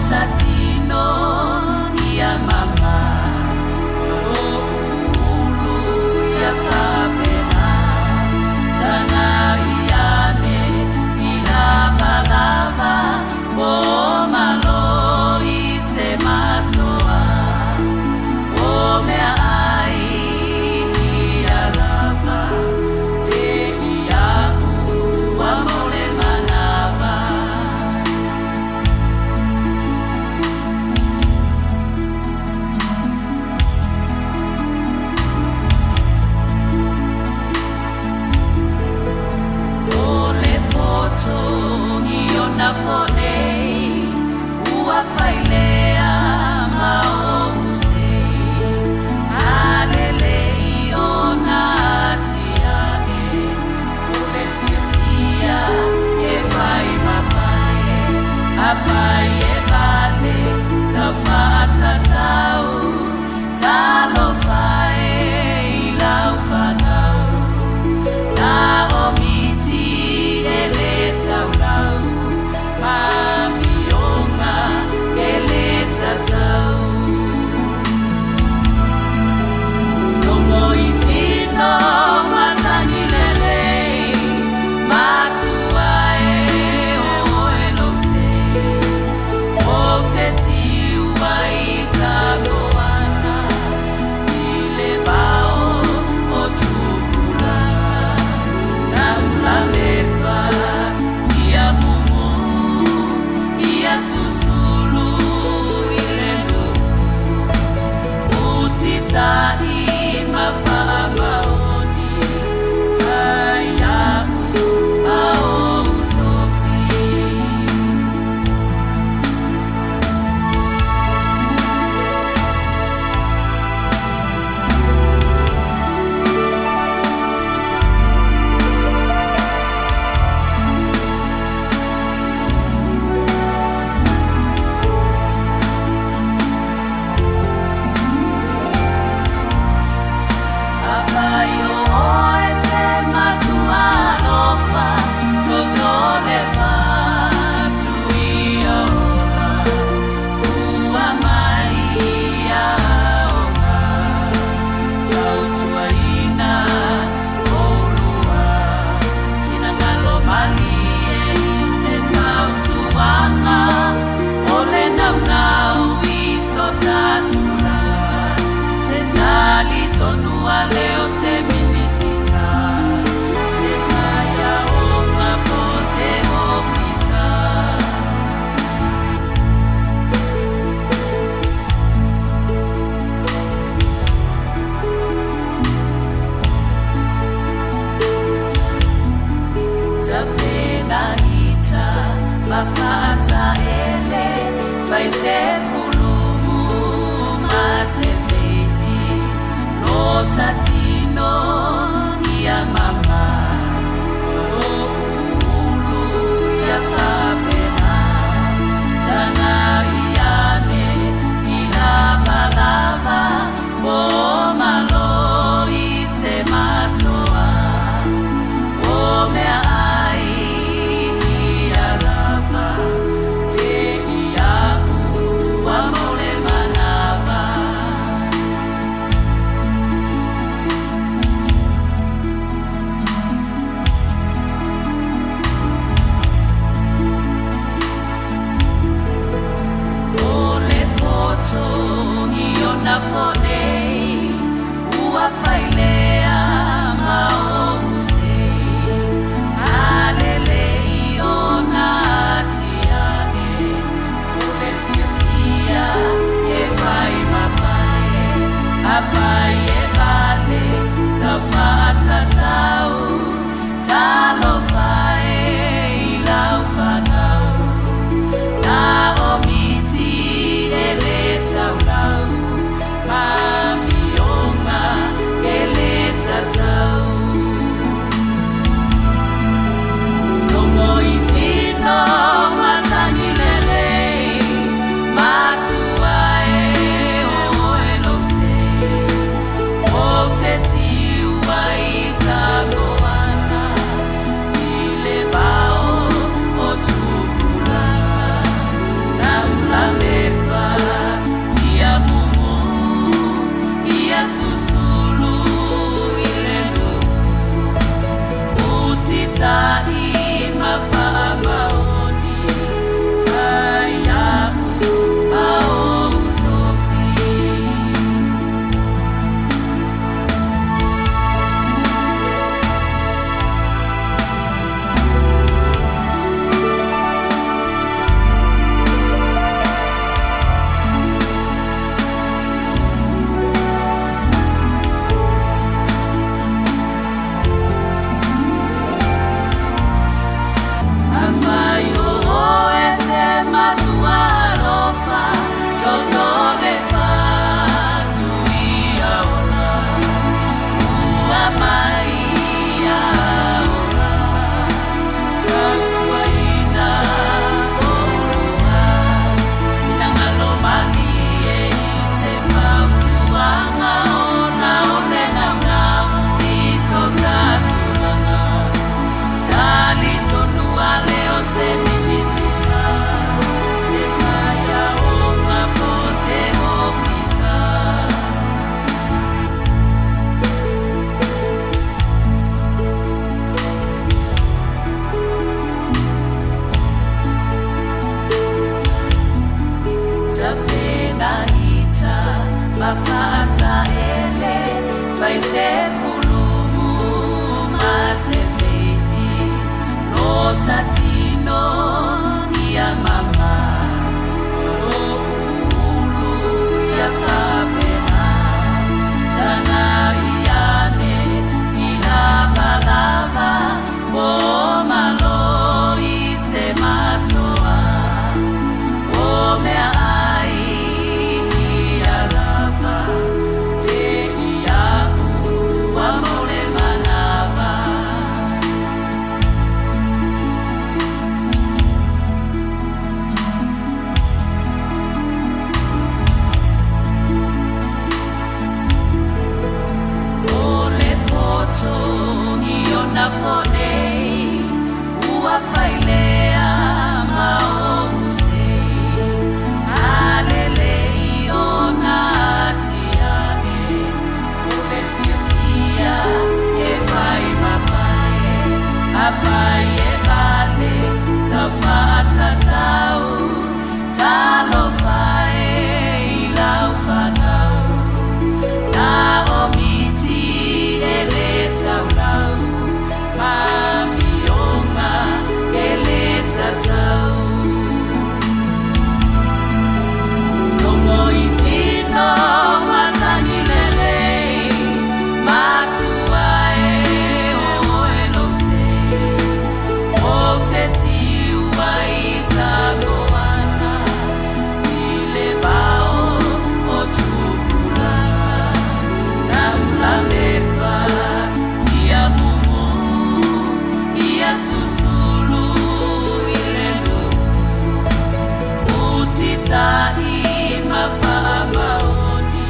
tatino ia mama ulu ia fapena tagai ane i lavalava o malo i se masoa o meaai ia lava te iaʻu ua mau le manava. Sita'i ma faamaoni,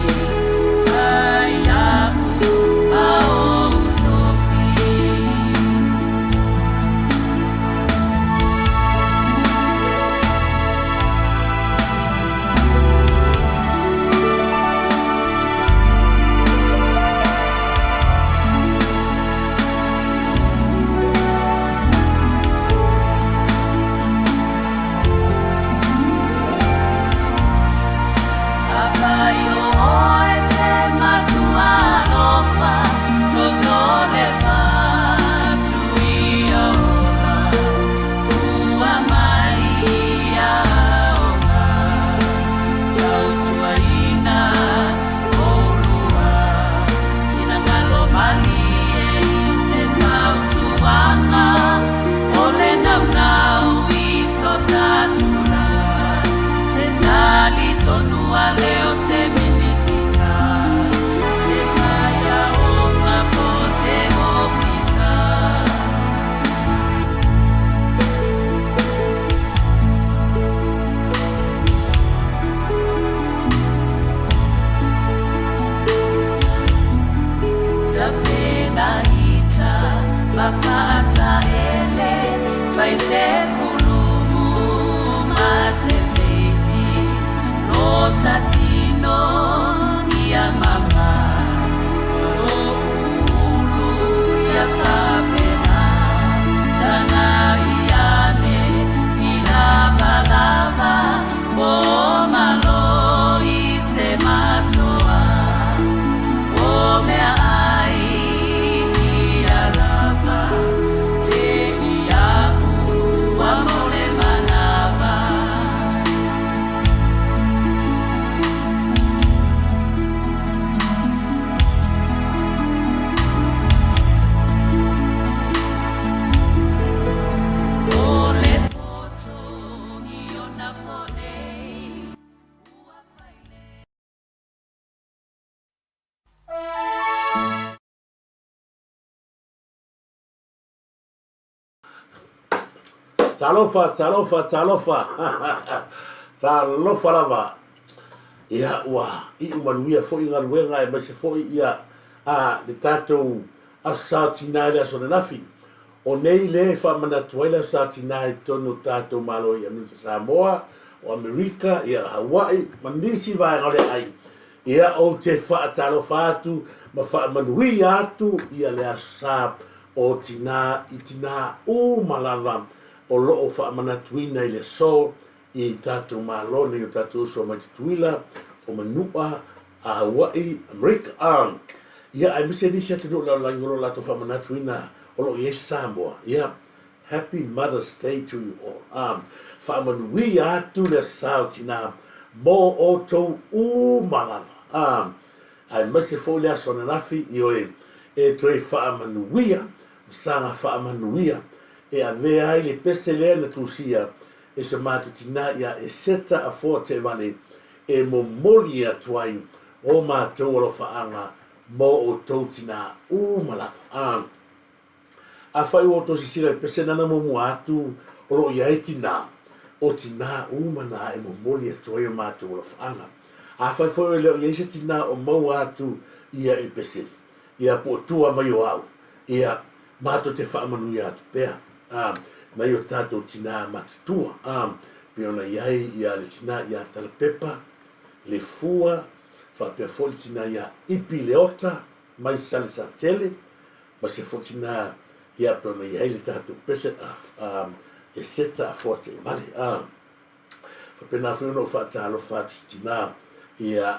fai aʻu ma ou tofi. Afai o oe se matua alofa, toto le fatu ia ola, fua mai ia ola, tautuaina olua, finagalo malie i se fautuaga, o le naunau i so ta tulaga, te talitonu a leo se Minisita, se faiaoga po se ofisa. Tapena ita ma faataele, fai se kulumu ma se feisi, lota tino ia mama, lo ulu ia fapena, tana iane i lavalava, mo malo i se masoa. O mea ai ia lava, te iaʻu ua mau le manawa. O le poto i ona po nei, ua fai le. Talofa, talofa, talofa. Talofa lava. Ia, ua iu manuia foi galuega aemaise foi ia a le tatou Aso Sa Tinā i le aso ananafi. O nei le e faamanatu ai le Aso Sa Tinā i totonu o tatou Malo i Amerika Samoa, o Amerika, ia Hawaii ma nisi vaega o le ai. Ia ou te faatalofa atu ma faamanuia atu ia le Aso Sa o Tinā i tinā uma lava o lo o faamanatuina i le aso i tatou Malo nei o tatou uso mai Tutuila, o Manua, a Hawaii, Amerika, a ia aemaise nisi atunuu o le lalolagi o lo o latou faamanatuina o lo o i ai Samoa. Ia, Happy Mother's Day to you all. A faamanuia atu le Aso Sa o Tinā mō outou uma lava. A aemaise foi le aso ananafi, ioe, e toe faamanuia ma saga faamanuia e avea ai le pese lea na tusia e so matou tinā iā Eseta Afoa Teevale e momoli atu ai o matou alofaaga mo outou tinā uma lava. A afai ua outou sisila i pese nana muamua atu o lo o i ai tinā, o tinā uma nā e momoli atu ai o matou alofaaga. Afai foi e le o i ai se tinā o maua atu ia i le pese, ia po o tua mai o au, ia, matou te faamanuia atu pea, ā, nai o tātou tinā matutua, ā, pei ona i ai ia le tinā iā Talapepa, Lefua, faapea foi le tinā iā Ipi Leota mai Salesatele, ma se foi tinā ia pei ona i ai le tātou pese, ā, ā, Eseta Afoate'evale, ā. Faapena foi ona ou faatalofa atu i tinā ia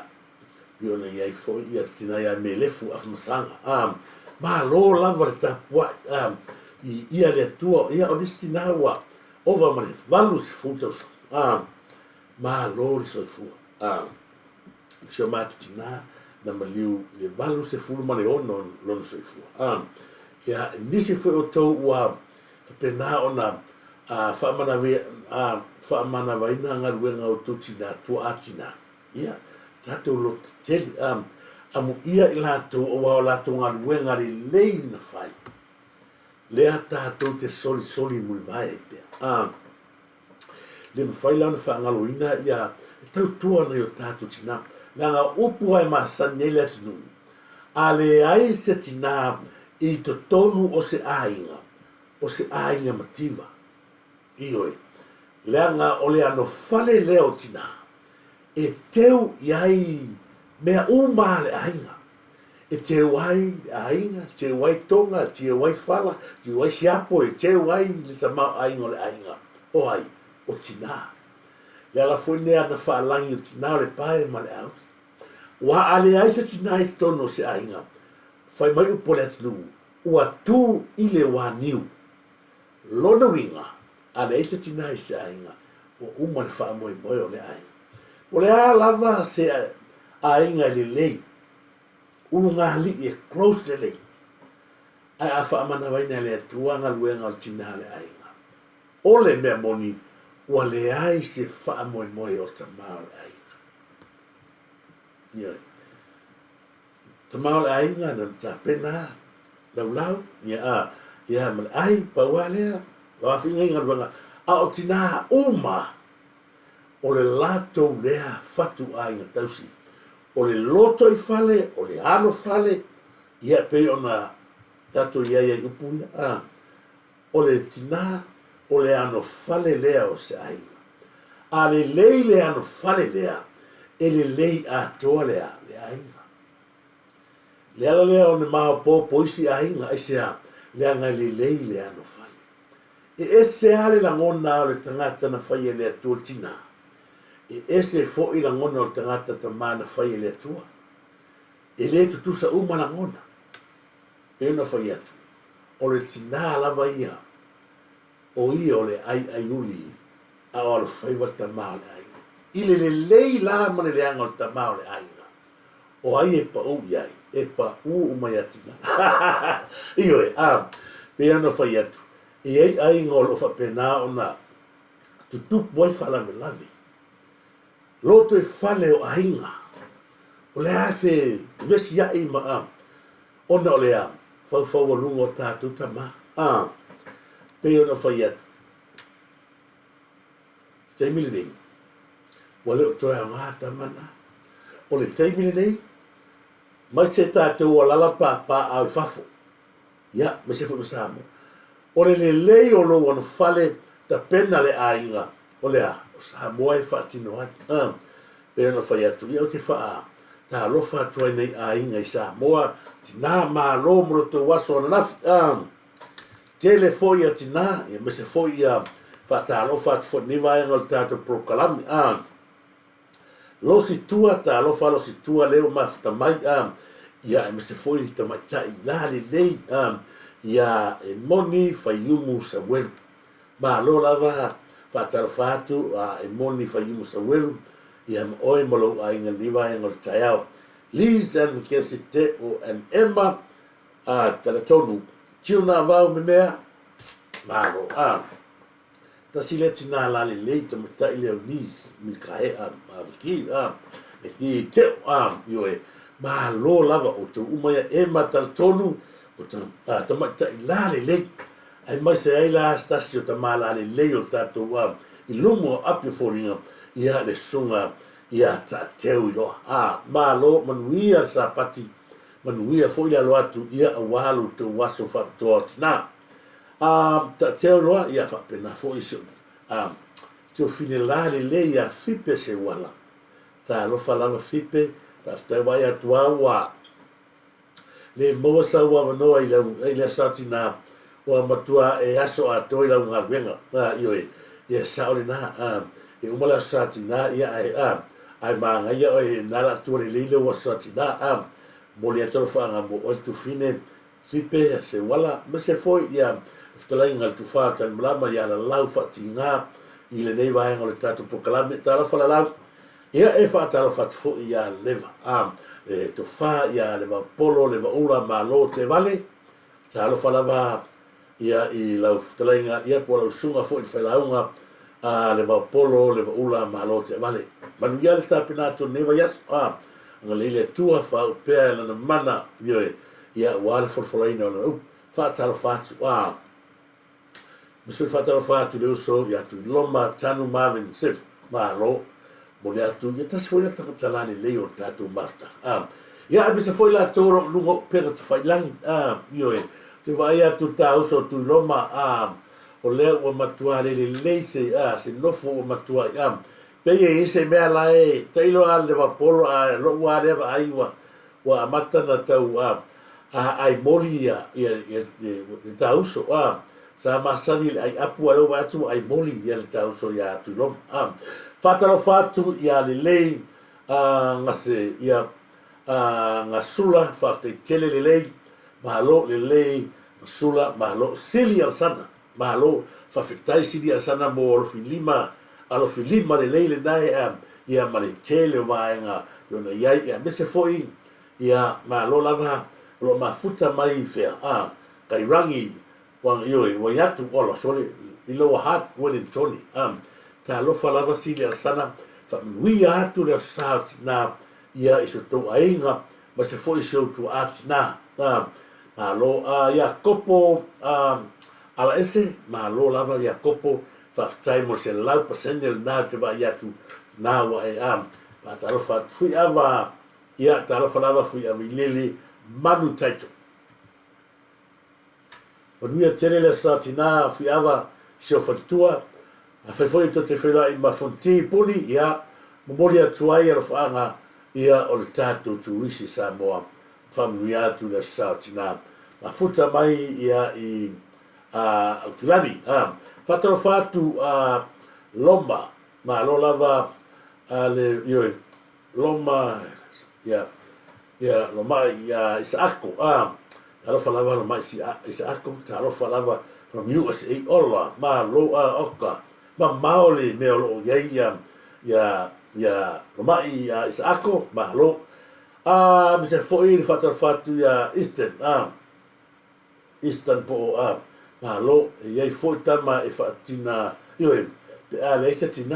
pei ona i ai foi ia tinā ia Melefu Afamasaga. A, malo lava le tapuai a, i ia le Atua, ia o nisi tinā ua ova ma le 80 tausaga. A, malo le soifua. A, si o matou tinā na maliu i le 86 lona soifua. A, ia nisi foi o outou ua faapena ona A faamanavaina galuega a outou tinā, tuaa tinā. Ia, tatou loto tetele, a, amuia i latou aua o latou galuega lelei na fai. Lea tatou te solisoli mulivae ai pea. A, Le mafai la ona faagaloina ia le tautua a nai o tatou tinā, leaga o upu lava e masani ai le atunuu, a leai se tinā i totonu o se aiga, o se aiga mativa. Ioe, leaga o le anofale lea o tinā e teu i ai mea uma a le aiga. E teu ai le aiga, teu ai toga, teu ai fala, teu ai siapo, e teu ai le tamaoaiga o le aiga. O ai? O tinā. Le ala foi lea na faalagi o tinā o le pae ma le auli. Ua a leai se tinā i totonu o se aiga, fai mai upu a le atunuu, ua tū i le wāniu. Lona uiga, a leai se tinā i se aiga, ua uma le faamoemoe o lea aiga. Po o le a lava se aiga e lelei, ulugalii e close lelei, ae a faamanavaina e le Atua galuega o le tinā o le aiga, o le mea moni, ua leai se faamoemoe o le tama o le aiga. Ioe. Tama o le aiga na tapena laulau, ia a, ia ma le ai, pau lava lea, lau afiga i galuega, a o tina uma, o le latou lea fatu aiga tausi, o le loto i fale, o le alo fale, ia pei ona tatou i ai ai upu ia, a, o le tina, o le ano fale lea o se aiga. A lelei le ano fale lea, e lelei atoa le a, le aiga. Le ala lea o le maopoopo isi aiga, aisea? Leaga e lelei le ano fale. E ese lava le lagona o le tagata na fai e le Atua le tinā, e ese foi lagona o le tagata tamā na fai e le Atua. E le tutusa uma lagona. Pei ona fai atu, o le tinā lava ia, o ia o le aiaiuli a o alofaiva le tamā o le aiga. I le lelei la ma le leaga o le tamā o le aiga, o ai e paʻu i ai? E paʻu uma iā tinā. Ioe, a, pei ona fai atu, e i ai aiga o lo o faapena ona tutupu ai faalavelave. Lotoifale o aiga, o le a se vesiaʻi ma a, ona o le a, faufaualuga o tatou tama, a, pei ona fai atu, taimi lenei, ua le o toe aoga tama na. O le taimi lenei, mai se tatou alala pāpāao i fafo, ia, aemaise foi ma Samoa. O le lelei o lou anofale, tapena le aiga, o le a? O Samoa e faatino ai. A, pei ona fai atu, ia ou te faatalofa atu ai nei aiga i Samoa, tinā malo mo lo tou aso ananafi. A, tele foi a tinā, ia aemaise foi ia faatalofa atu foi i lenei vaega o le tatou polokalame. A, Losi tua, talofa losi tua lea ua mafuta mai, a, ia aemaise foi le tamaitai la lelei, a, ia e moni Faiumu Samuelu. Malo lava faatalofa atu a e moni Faiumu Samuelu, ia ma oe ma lou aiga i lenei vaega o le taeao. Liz and Mackenzie Te o and Emma, a, talatonu, Tiuna Vau Memea, malo, a. Tasi lea tinā lalelei tamaitai lea o Niz Mikaea Miki a Miki Teo a ioe malo lava outou uma ia e matalatonu o ta tamaitai lalelei aemaise ai la se tasi o tama lalelei o tatou a i luma o api o foliga ia le susuga ia Taateu Iloa a malo manuia le Sapati manuia foi le alo atu ia aua lo outou aso faapitoa o tinā. A taatia loa, ia faapena foi si ou a tuafine la lelei ia Fipe Seuala. Talofa lava Fipe, faafetai vaai atu a ua le maua sau avanoa i lau i le aso tina ua matua e aso atoa i lau galuega. A ioe, ia sao lena, a e uma le aso tina ia ae a ae manaia oe na la tua lelei lou aso tina. A momoli atu alofaaga mo oe Tufine Fipe, Seuala, aemaise foi ia le fetalaiga a le Tufa o Talimalama ia Lalau Faatiga i lenei vaega o le tatou polokalame. Talofa Lalau! Ia e faatalofa atu foi ia Leva, a, le Tofa ia Levaopolo Levaula Malo Tevale. Talofa lava ia i lau fetalaiga ia po o lau susuga foi i le failauga a Levaopolo Levaula Malo Teavale. Manuia le tapena atu o lenei vaiaso, a, agalelei le Atua, faauu pea e Lana mana, ioe, ia aua le folafolaina o Lana upu. Faatalofa atu, a. Ma se faatalofa atu i le uso ia Tuiloma Tanu Marvin Sif, malo momoli atu ia tasi foi lea tagata lalelei o le tatou mafutaga. A, ia aemaise foi latou o lo o i luga o upega tafailagi. A, ioe, ou te vaai atu i ta uso Tuiloma, a, o lea ua matua le lelei se, a, se nofo ua matua, a, pei e i ai se mea la e tailo lava le vapolo, a, lou lava lea vaai ua, ua amata ona tau aai moli ia le ta uso a sa masani i le ai apu ae ova atu ua ai moli ia le ta uso ia Tuiloma a faatalofa atu ia lelei a gase ia a gasula faafetai tele lelei malo lelei gasula malo sili alsana malo faafetai sili alsana mo alofi lima alofi lima lelei lena e a ia ma le tele o vaega e ona iai ia aemaise foi Ia, malo lava, o lo o mafuta mai i fea? A, Kairangi, ua, ioe, ua i atu, ola, sole, i Lower Hutt, Wellingtone. A, talofa lava Sili Alesana, faamanuia atu le sa o tina ia i so tou aiga, ma se foi si ou tuaa tina. A, malo. A, Iakopo, a, Alaese, malo lava Iakopo, faafetai mo le 100% lena ou te vaai atu, na ua e, a, faatalofa atu. Fuiava, Ia, talofa lava Fuiavailele, Manu Title. Manuia tele le aso tina Fuiava si ou faletua. Afai foi tou te feiloai ma Fonti Puni, ia, momoli atu ai alofaaga ia o le tatou turisi Samoa. Faamanuia atu le aso tina. Mafuta mai ia i Aukilani. Faatalofa atu a Loma, malo lava a le, ioe, Loma, ia, ia, Lomai, ia, Isaako, a, talofa lava Lomai Isaako, talofa lava from USA, ola, malo, a, oka, mamao le mea o lo o i ai ia, ia, ia, Lomai, ia, Isaako, malo, a, aemaise foi le faatalofa atu ia Eastern, a, Eastern po o a Malo e i ai foi tama e faatina ioe pe a leai se tina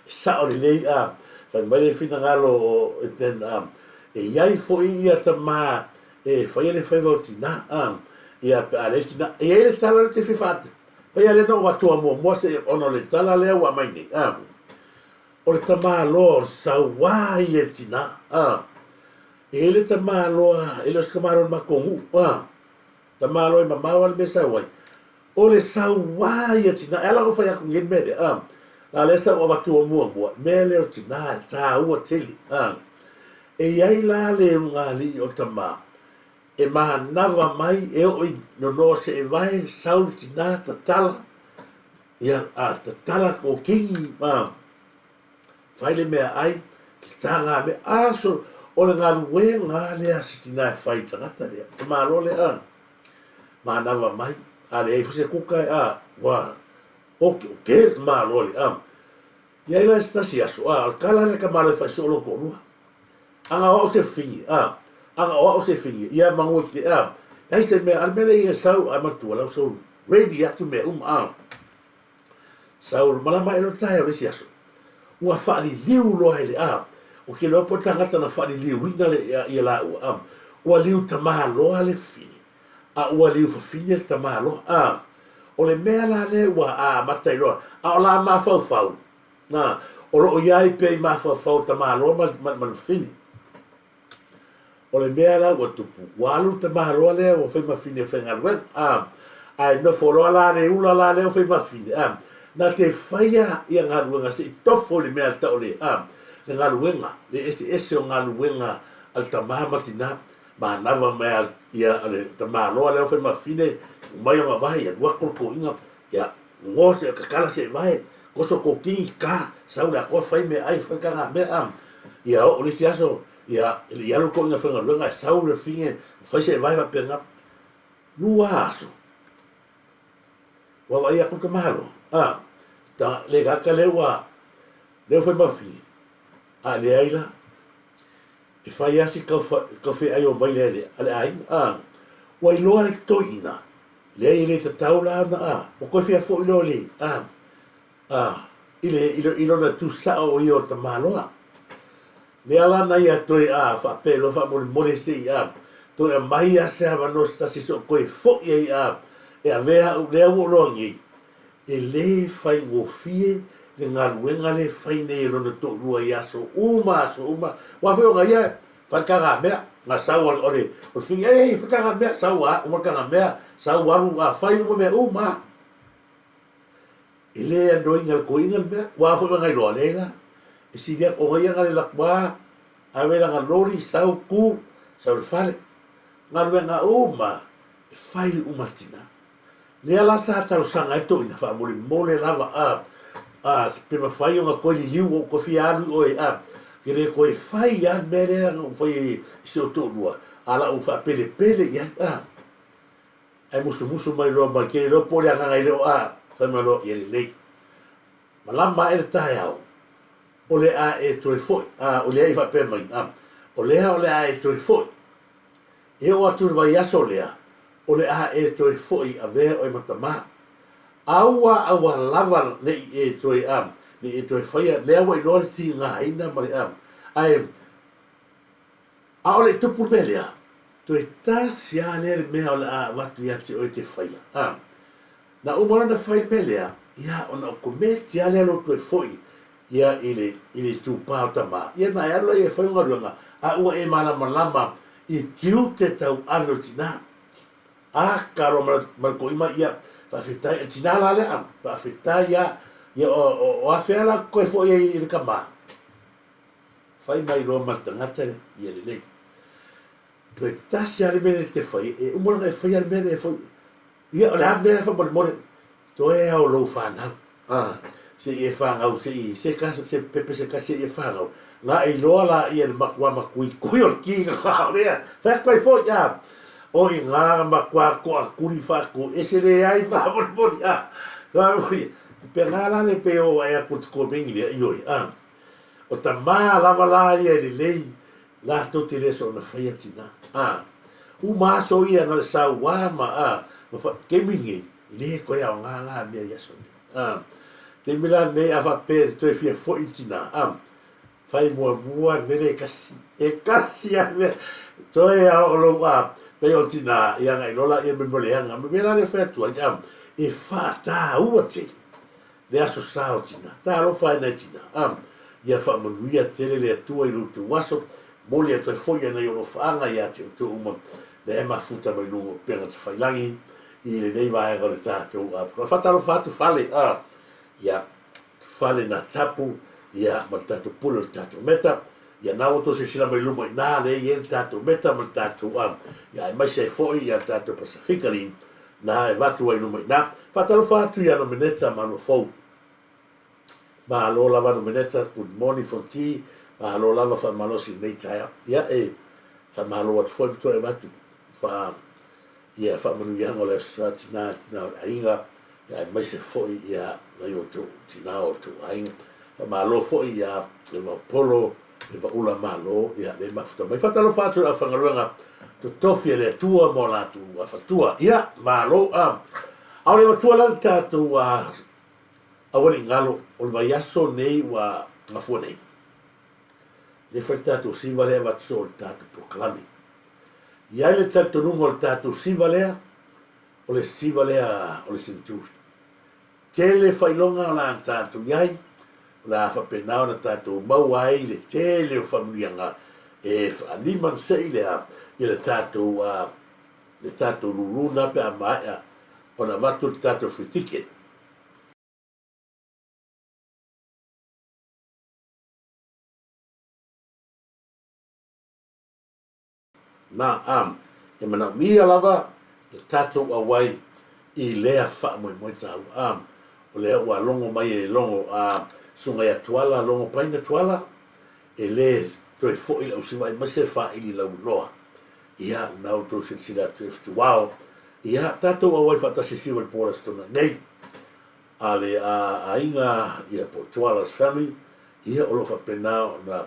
e sao lelei a fai mai le finagalo o Eastern a e i ai foi ia tama e faia le faiva o tina a ia pe a leai tina e i ai le tala lea te fia faa paia lea na ou avatua muamua se ona o le tala lea ua aumai nei a o le tamaloa o le sauā ia i tina a E le tamaloa, e le o se tamaloa o le matou nuu, a, tamaloa e mamao lava le mea e sau ai. O le sauā ia tina, e ala ona ou fai atu nei le mea lea, a, a lea sa ou avatua muamua, mea lea o tina e taua tele, a. E i ai la le ulugalii o tama, e manava mai e oo i nonoa seevae, sau le tina, tatala, ia, a, tatala kokini, a. Fai le meaai, te taga mea, a so, o le galuega lea a se tina e fai i tagata lea, te malo lea, a, manava mai, a leai foi se kuka, a, ua, oke, oke le malo lea, a. I ai la se tasi aso, a, o le kala lea ka malo e fai soo lou toalua. Aga o au se fafine, a, aga o au se fafine, ia manu e te, a, leai se mea, a le mea lea ia sau, a matua lau sau ready atu mea uma, a. Sau malama ae loa taeao le isi aso, ua faaliliu loa e le a, o ke iloa po o tagata na faaliliuina le ia laua, a, ua liu tamā loa le fafine, a ua liu fafine le tamā loa, a, o le mea la lea ua amata ai loa, a o la mafaufau, a, o lo o i ai pea i mafaufau o tamā loa ma, ma, ma le fafine. O le mea la ua tupu, ua alu le tamaloa lea ua fai mafine faigaluega, a, ae nofo loa la le ula la lea ua fai mafine, a, na te faia ia galuega se i tofo i le mea tau le, a, le galuega, le eseese o galuega a le tama ma tina, manava mai a ia le tamaloa lea ua fai mafine, mai ona vae, ia alu atu le toeaina, ia, gogo se, kakala se vae, koso kokini, ka, sau le atoa fai meaai, fai kana mea, a, ia oo le isi aso, Ia, e le i alu toʻiga faigaluega e sau le fine, fai se vae faapena. Lua aso. Ua vaai atu le tamaloa, a, ta, le gata lea ua, lea ua fai ma fine. A leai la. E fai lava si tau, tau feai o mai le, a le aiga, a. Ua iloa le toeaina, leai e le tatau la ona, a, ua toe fia foi loa i le, a, a, i le, i, i lona tu sao o ia o le tamaloa. Mea la na ia toe a faapea loa faamolemole se i a toe aumai a se avanoa se tasi se o toe fo'i ai a E avea au lea ua ou iloa nei, e le faigofie le galuega lea e fai nei e lona toalua i aso uma aso uma. Aua foi ona ia fai le tagamea, na sau o le fini, ei, fai le tagamea, sau a uma le tagamea, sau alu a fai uma mea uma lava. E le annoy ina le toeaina le mea, aua foi ona iloa, leai la, e sili atu ona ia na o le alu atu lava, ave lana loli, sau tu, sau i le fale. Galuega uma e fai uma e le tina. Lea la sa talosaga ai le toeaina, faamolemole lava a, a, pe mafai ona toe liliu ou toe fia alu i oe a, ke le toe fai lava le mea lea na ou faia i si ou toalua, a la ou faapelepele i ai a. Ae musumusu mai loa ma ke le iloa po o le agaga i le o a, fai mai loa, ia lelei. Malama ae le taeao, o le a e toe foi, a, o lea i faapea mai, a, o lea o le a e toe foi. E oo atu i le vaiaso lea, o le a e toe foi avea oe ma tamā. Aua aua lava ne i e toe, a, ne i e toe faia, lea ua iloa le tigaina ma le, a, ae ʻaʻole i tupu le mea lea, toe tasi lava lea le mea o le a avatu ia te oe e te faia, a. Na uma loa ona fai le mea lea, ia, ona okometi lava lea lou toe foi ia i le, i le itupa o tamā, ia ona e alu laia e fai ou galuega, a ua e malamalama i tiute tauave o le tinā. Aka loa ma le, ma le toima, ia, faafetai, o le tinā la lea, a, faafetai lava, ia, o, o, o afea la toe foi ai i le tamā? Fai mai loa ma le tagata lea, ia lelei. Toe tasi lava le mea lea e te fai, e uma ona e faia le mea lea e fai, Ia, o le a le mea faamolemole? Toe ao lou fanau, a, se i e fanau, se i, se kasi, se pepe se kasi se i e fanau. Na e iloa la ia le matua matuikui o le tiga o lea. Fai atu ai foi, a, o i na matua toatuli faatu ese leai faamolemole, a, faamolemole. Pena la le pe o ae atu i le tikomeni lea, ioe, a. O tamā lava la ia e lelei Latou te le soona faia tina. A. Uma aso ia na le sauā ma a, ma fa, taimi lenei, e le toe aoga la mea i aso nei. A. Taimi la lenei a faapea e toe fia foi le tina, a, fai muamua le mea lea e kasi, e kasi a le mea, toe a o lou a, pei o le tina, ia agai loa laia me mea o leaga. Ma mea la lea e fai atu ai, a, e faataua tele le aso sa o tina. Talofa e nai tina. A, ia faamanuia tele le Atua i lo outou aso, momoli atu ai foi ana i alofaaga ia te outou uma, lea e mafuta mai luga o upega tafailagi i lenei vaega o le tatou a. Faatalofa atu fale, a, ia, fale na tapu, ia, ma le tatou pule o le tatou meta, ia na ua outou silasila mai luma i na, lea e i ai le tatou meta ma le tatou a, ia, aemaise ai foi ia le tatou Pasifika Link, Na e avatu ai luma i ina. Faatalofa atu ia Nomeneta Manuafou. Malo lava Nomeneta, good morning from tea. Malo lava faamalosi i lenei taeao. Ia e faamalo atu foi ma toe avatu fa ia faamanuiaga o le Aso Sa Tina tina o le aiga ia aemaise foi ia nai o outou tina o outou aiga. Faamalo foi ia le Vaupolo Le Vaula Malo, ia le mafuta mai. Faatalofa atu i le aufaigaluega totofi a le Atua ma o latou faletua. Ia, malo. A, a o le avatua la le tatou a, aualiigalo o le vaiaso nei ua gafua nei. Le fai le tatou siva lea avatu soo le tatou polokalame. I ai le talitonuga o le tatou siva lea, o le siva lea o le Century. Tele faailoga o le a tatou i ai, o le a faapena ona tatou maua ai le tele o faamanuiaga e faalima sei lea i le tatou le tatou lulu na pe a maea ona avatu le tatou free ticket. Na, a, e manaomia lava le tatou auai i lea faamoemoe taua. A, o lea ua logo mai e Logo, a, Susuga ia Tuala, Logo Paina Tuala, e le toe foi le ausiva aemaise faaili lauiloa. Ia, na outou silasila atu e fetuao. Ia, tatou auai faatasi siva i le po o le Aso Toonai nei. A le a, aiga, ia, po o Tuala's family, ia, o lo o faapena ona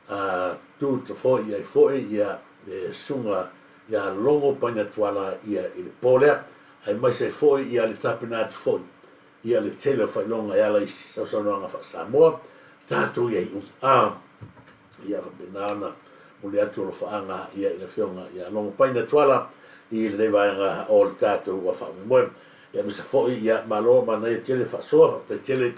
A tu tofo i ai foi ia le susuga ia Logo Paina Tuala ia i le po lea, aemaise ai foi ia le tapena atu foi ia le tele o faailoga e ala i sausaunoaga faa-Samoa, tatou i ai uma. A ia faapena ona momoli atu alofaaga ia i le afioga ia Logo Paina Tuala. i lenei vaega o le tatou faamoemoe. Ia aemaise foi, ia, malo, manaia tele le faasoa, faafetai tele.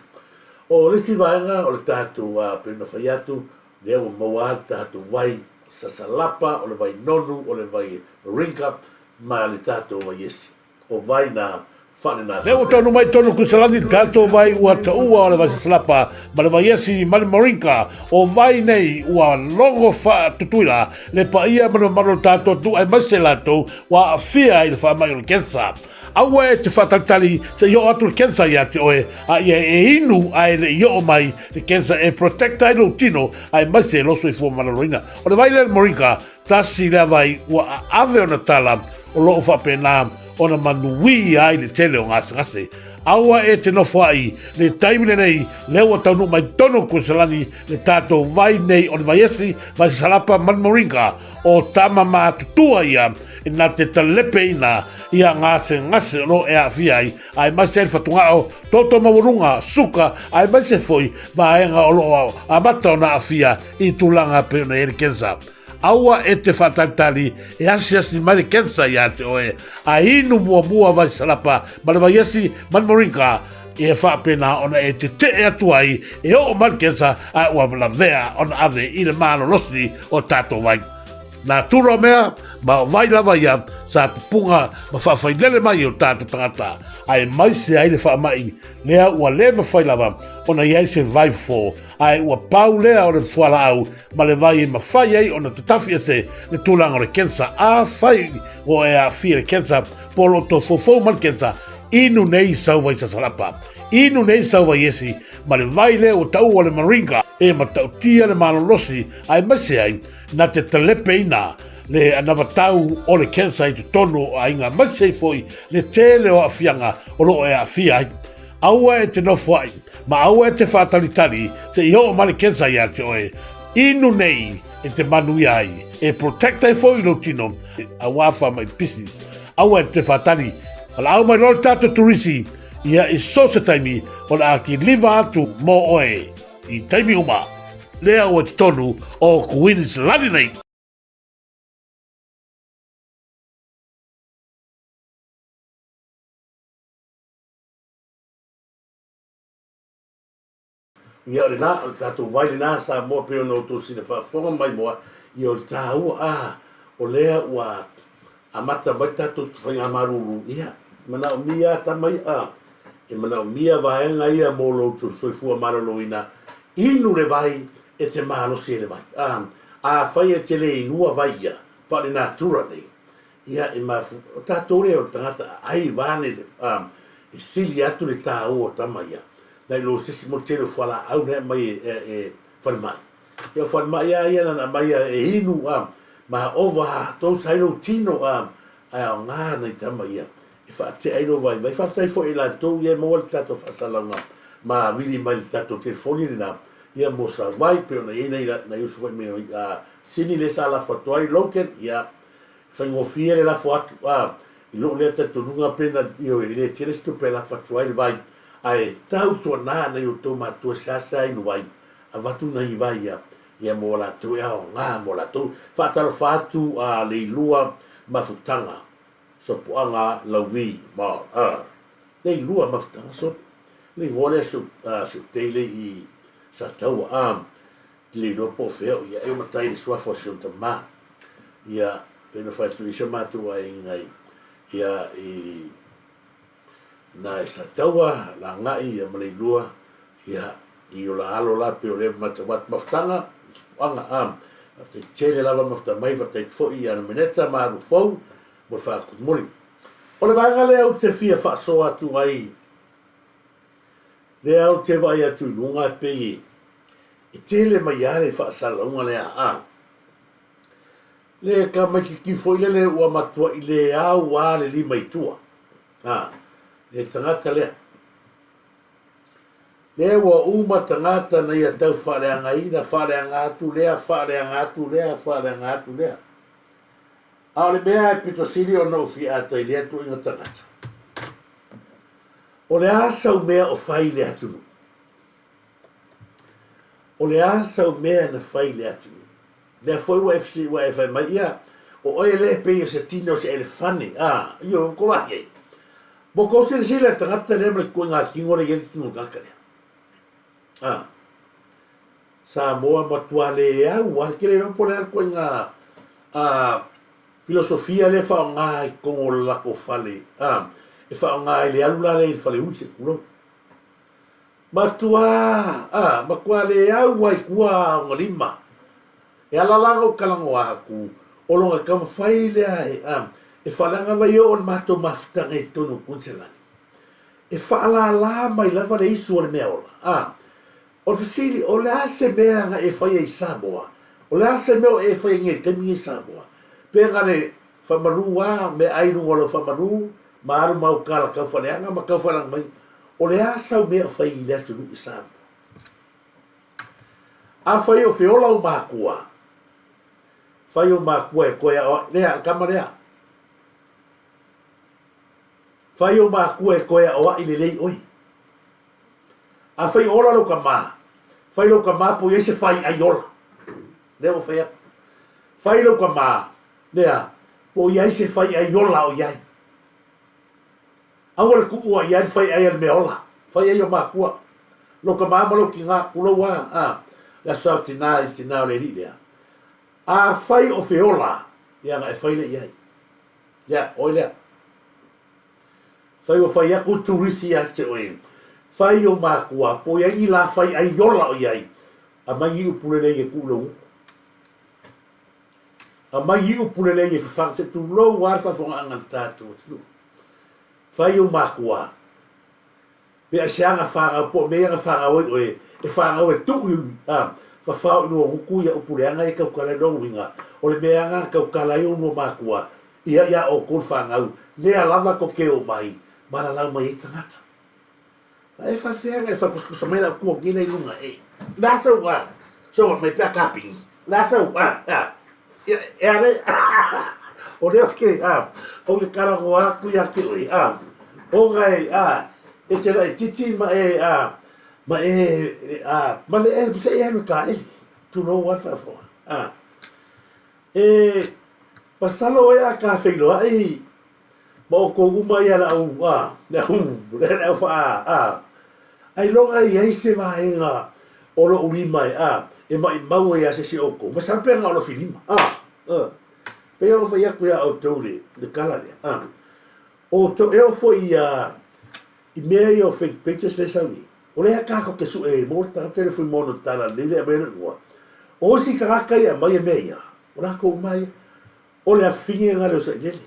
O le isi vaega o le tatou, pei ona fai atu, lea ua maua lava le tatou vai sasalapa, o le vai nonu, o le vai moringa ma le tatou vai esi. O vai na faalenatura. Lea ua taunuu mai totonu o Kuisalani le tatou vai ua taua o le vai sasalapa ma le vai esi ma le moringa. O vai nei ua logo faatutuila le paia ma le mamalu o le tatou atunuu aemaise latou ua aafia i le faamai o le kensa. Aua e te faatalitali se i oo atu le kensa ia te oe, a ia e inu ae le i oo mai le kensa e protect ai lou tino aemaise lou soifua maloloina. O le vai lea le moringa, tasi lea vai ua aave ona tala o lo o faapena ona manuia ai le tele o gasegase. Aua e te nofoai le taimi lenei lea ua taunuu mai totonu o Kuesalani le tatou vai nei o le vaiesi, vai sasalapa ma le moringa. O tama matutua ia e na te talepeina ia gasegase o lo o e aafia ai, aemaise ai le fatugao, toto maualuga, suka, aemaise foi vaega o lo o amata ona aafia i tulaga pei ona i ai le kensa. Aua e te faatalitali e asiasi mai le kensa ia te oe, a inu muamua vai salapa ma le vaiesi ma le moringa, e faapena ona e tetee atu ai e oo mai le kensa a ua lavea ona ave i le malolosi o tatou vai. Natura o mea, ma o vai lava ia sa pupuga ma faafailele mai e o tatou tagata, aemaise ai le faamai lea ua le mafai lava ona i ai se vai fofo, ae ua pau lea o le fualaau ma le vai e mafai ai ona tatafi ese le tulaga o le kensa. Afai ua e aafia i le kensa, po o lo o tofoufou ma le kensa, inu nei sau vai sasalapa, inu nei sau vai esi, ma le vai lea ua taua le moringa e matautia le malolosi aemaise ai na te talepeina le anavatau o le kensa i totonu o aiga aemaise ai foi le tele o aafiaga o lo o e aafia ai. Aua e te nofoai, ma aua e te faatalitali se i oo mai le kensa ia te oe. Inu nei e te manuia ai, e protect ai foi lou tino, auā faamai pisi. Aua e te faatali, valaau mai loa le tatou turisi ia i so se taimi o le a kiliva atu mō oe i taimi uma. Lea ua i totonu o Kuiniselani nei. Ia o lena, o le tatou vai lena Samoa pei ona outou sina faafofoga mai moa, ia o le taua, a, o lea ua amata mai le tatou faigamalulu, ia, manaomia a tama ia, a, e manaomia vaega ia mo lou soifua maloloina, inu le vai e te malosi ai le vai. A, afai e te le inua vai ia, faalenatura nei, Ia, e mafu, o tatou lea o le tagata aai vaeane le, a, e sili atu le taua o tama ia, nai lo se isi mo le tele o fualaau na e aumai e, e, e falemai. Ia, o falemai lava ia na na aumai e inu, a, ma ova tousa ai lou tino, a, ae aoga nai tama ia e faatea ai lou vaivai. Faafetai foi i latou ia e maua le tatou faasalalauga ma vili mai le tatou telefoni lena, ia mo Sauai, pei ona i ai nai, nai uso foi mai, a, Sini lea sa lafo atu ai, Logan, ia, Faigofie le lafo atu, a, i lou lea talitonuga pe na, ioe, e le tele se tupe e lafo atu ai le vai, ae tautuana nai outou matua seasea inu vai, avatu nai vai ia, ia mo latou e aoga mo latou. Faatalofa atu a Leilua Mafutaga, Sopoaga Lauvi, ma, a, Leilua Mafutaga, so, le igoa lea si ou, si ou teile i Sataua, a, Te le iloa po o fea o ia e matai i le suafa o si ona tama. Ia, pei ona fai atu i si o matou aiga i, ia, i na e Sataua, Lagai, ia ma Leilua, ia, i o la alo la pei o lea matau atu mafutaga, puaga, a, faafetai tele lava mafuta mai, faafetai atu foi ia Nomeneta ma alu fou mo le faakumuli. O le vaega lea ou te fia faasoa atu ai, lea ou te vaai atu i luga e pei e, E tele mai lava le faasalalauga lea a le tamaititi foi lele ua matuai le au a le lima i tua, a le tagata lea. Lea ua uma tagata na ia tau faaleagaina, faaleaga atu lea, faaleaga atu lea, faaleaga atu lea. A o le mea e pito sili ona ou fia ata i lea tuuaiga tagata, o le a sau mea o fai i le atunuu? O le a sau mea na fai i le atunuu? Lea foi ua e, ua e fai mai, ia, O oe lea e pei o se tino o se elefane, a, ioe, ua kou ahi ai. Mo kou silasila i le tagata lea ma le ituaiga tino lea e i ai le tino o le tagata lea. A, Samoa matua le au a, ke le iloa po o le a le ituaiga a, filosofia lea e faaaoga i totonu o le latou fale, a, e faaaoga i le alu la lea i le faleui se i tulou. Matua, a, matua le au ai tua ona lima. E ala la ona ou talanoa atu, o lona taumafai lea e, a, e faaleaga vai oo le matou mafutaga i totonu o Kuiniselani. E faalala mai lava le isu o le mea ola, a. O le fesili, o le a se mea na e faia i Samoa? O le a se mea o e faia nei i le taimi nei i Samoa? Pe na le faamalu a meaai i luga o lau faamalu ma alu ma au tala tau faaleaga ma tau faaleaga mai, o le a sau mea o fai i le atunuu i Samoa? Afai o feola ou makua, fai ou makua e toe aoai, lea, le tama lea. Fai ou makua e toe aoai lelei oe. Afai o ola lou tama, fai lou tama po o i ai se faiai ola. Lea ua fai atu. Fai lou tama, lea, po o i ai se faiai ola o i ai. Aua le tuua i ai le faiai a le mea ola. Fai ai o makua. Lou tama ma lou tina, tulou a, a, le aso o tina i le tina o le alii lea. Afai o feola, ia na e fai lea i ai. Ia, oi lea. Fai ua fai atu turisi ia te oe. Fai ou makua, po o i ai ni lā fai ai ola o i ai, aumai ni upu lelei e tuu i lou gutu. Aumai ni upu lelei e fafaga, se tulou lava le faafofogaaga a le tatou atunuu. Fai ou makua, pe aisea na fanau, po o mea ia na fanau ai oe, e fanau e tuu i, a, fafao i lua gutu ia upu leaga ia e tautala ai lona uiga, o le mea lava na tautala ai oulua makua, ia iā outou le fanau, lea lava tou te oo mai, malalau mai ai tagata. A e faafefea ona e faakusakusa mai lau tua nei la i luga e? Le a sau a? Sau mai pea kapini. Le a sau a? A. Ia, e a le? O lea ou te, a, ou te talanoa atu ia te oe, a, ona e, a, e te laitiiti ma e, a, ma e, a, ma le e, se i alu e kāʻili. Tulou lava le faafofoga. A. E, masalo oe a ka feiloai ma outou uma ia le au, a, le au, le au faa, a, ailoga e i ai se vaega o lou lima e, a, e maʻimau ai ia se isi o outou, masalo pe na o lou filima, a, a, pei ona fai atu iā outou le, le tala lea, a, outou, e oo foi ia, i mea ia o fake pages lea e sau nei, o lea tatou te sue ai mo le tagata lea Fuimaono Tala lelei lea e aumai lona igoa, o isi tagata ia e aumai mea ia, o latou uma ia, O le afine nga le o sailele.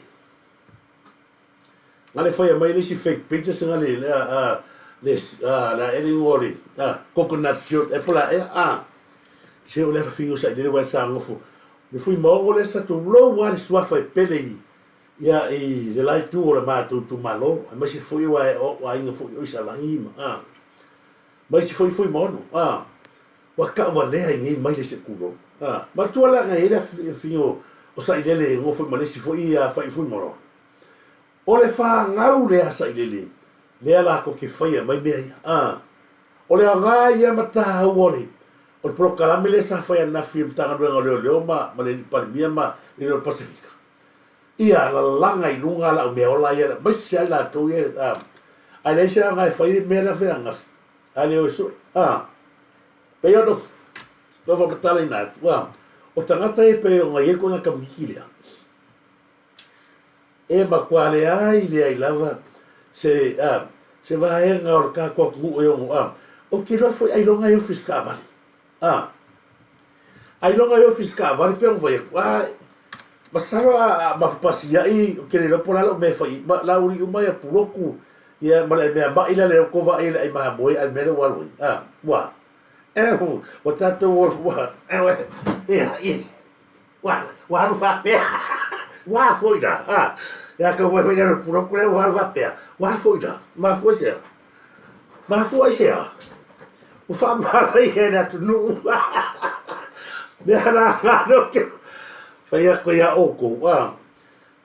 Nga le faia mai le isi fake pages nga le a a le a le a ele ingoa o le a coconut shirt e po la ea a se o le afafine o sailele wa sa ngofo le fui maongo le sa tulou a le suafa e pele i ia i le la itu o le matou itumalo aemaise foi aua e o aiga foi o Isalagi ma a ma isi foi Fuimaono a Ua tauvalea i nei maile se tulou. A, matua la na i ai le afifio o Sailele e nofo i ma le isi foi ia Faiufuimolo. O le fanau lea a Sailele, lea latou te faia mai mea ia. A, o le aoga ia ma taua o le, o le polokalame lea sa fai ananafi e le Matagaluega o Leoleo ma, ma le Palemia ma le Leoleo Pasefika. Ia lalaga i luga lau meaola ia, aemaise ai latou ia, a, ae leai se aoga e fai le mea lea fai ananafi. A le o e sue, a, pei ona ou faamatalaina atu, a, o tagata ia pei ona i ai kona kamikiki lea, e matua leai leai lava se, a, se vaega o le tatou atunuu e ono, a, ou te iloa foi ailoga e ofi i se taavale, a. Ailoga e ofi i se taavale pei ona fai atu, a, masalo a mafupasiaʻi, ou te le iloa po o le a lau mea e fai, ma lauli uma ia puloku, ia ma le mea maʻi la lea ua vaai i le ʻai mamoe a le mea lea ua alu ai, a, ua, ehu, ua tatou ua, ia, ia, ua, ua alu faapea, ua foi la, a, ia tau fai foi le puloku lea ua alu faapea, ua foi la, mafua i se a? Mafua i se a? Ua faamalaia e le atunuu. Mea la lea ou te fai atu ai ia outou, a,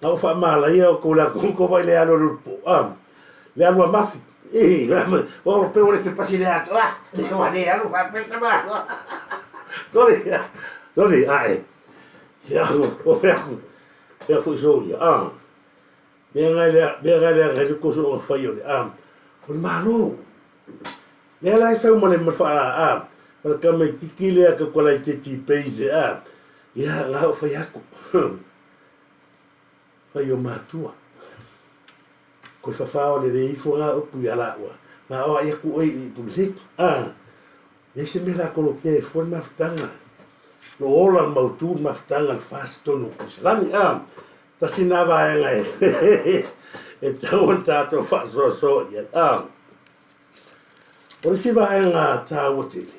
na ou faamalaia outou i le atunuu tou vaai le alu alu i le po, a, le alu a mafi. Ii, ua pei ua le fepasi le atu, a, ua le alu faapea tama. Sorry, sorry, ae, ia, ua fai atu. Fea foi soia, a. Mea ngai lea, mea ngai lea ngai le koso o fai o le a. O le malo. Lea la e sau ma le ma fa a, ma le kama i kiki lea ka kwa lai te ti peise a. Ia, ngā o fai aku. Fai o matua. Koe whawhao le re ifo ngā upu i a lāua. Ngā oa i aku oi i pulisi. A. Leai se mea la kolokia e fua le mafutaga. Lo ola le mautu le mafutaga le fasi tonu o Koisalani. A, tasi na vaega e e tau ona tatou faasoasoa i ai. A, o le isi vaega taua tele,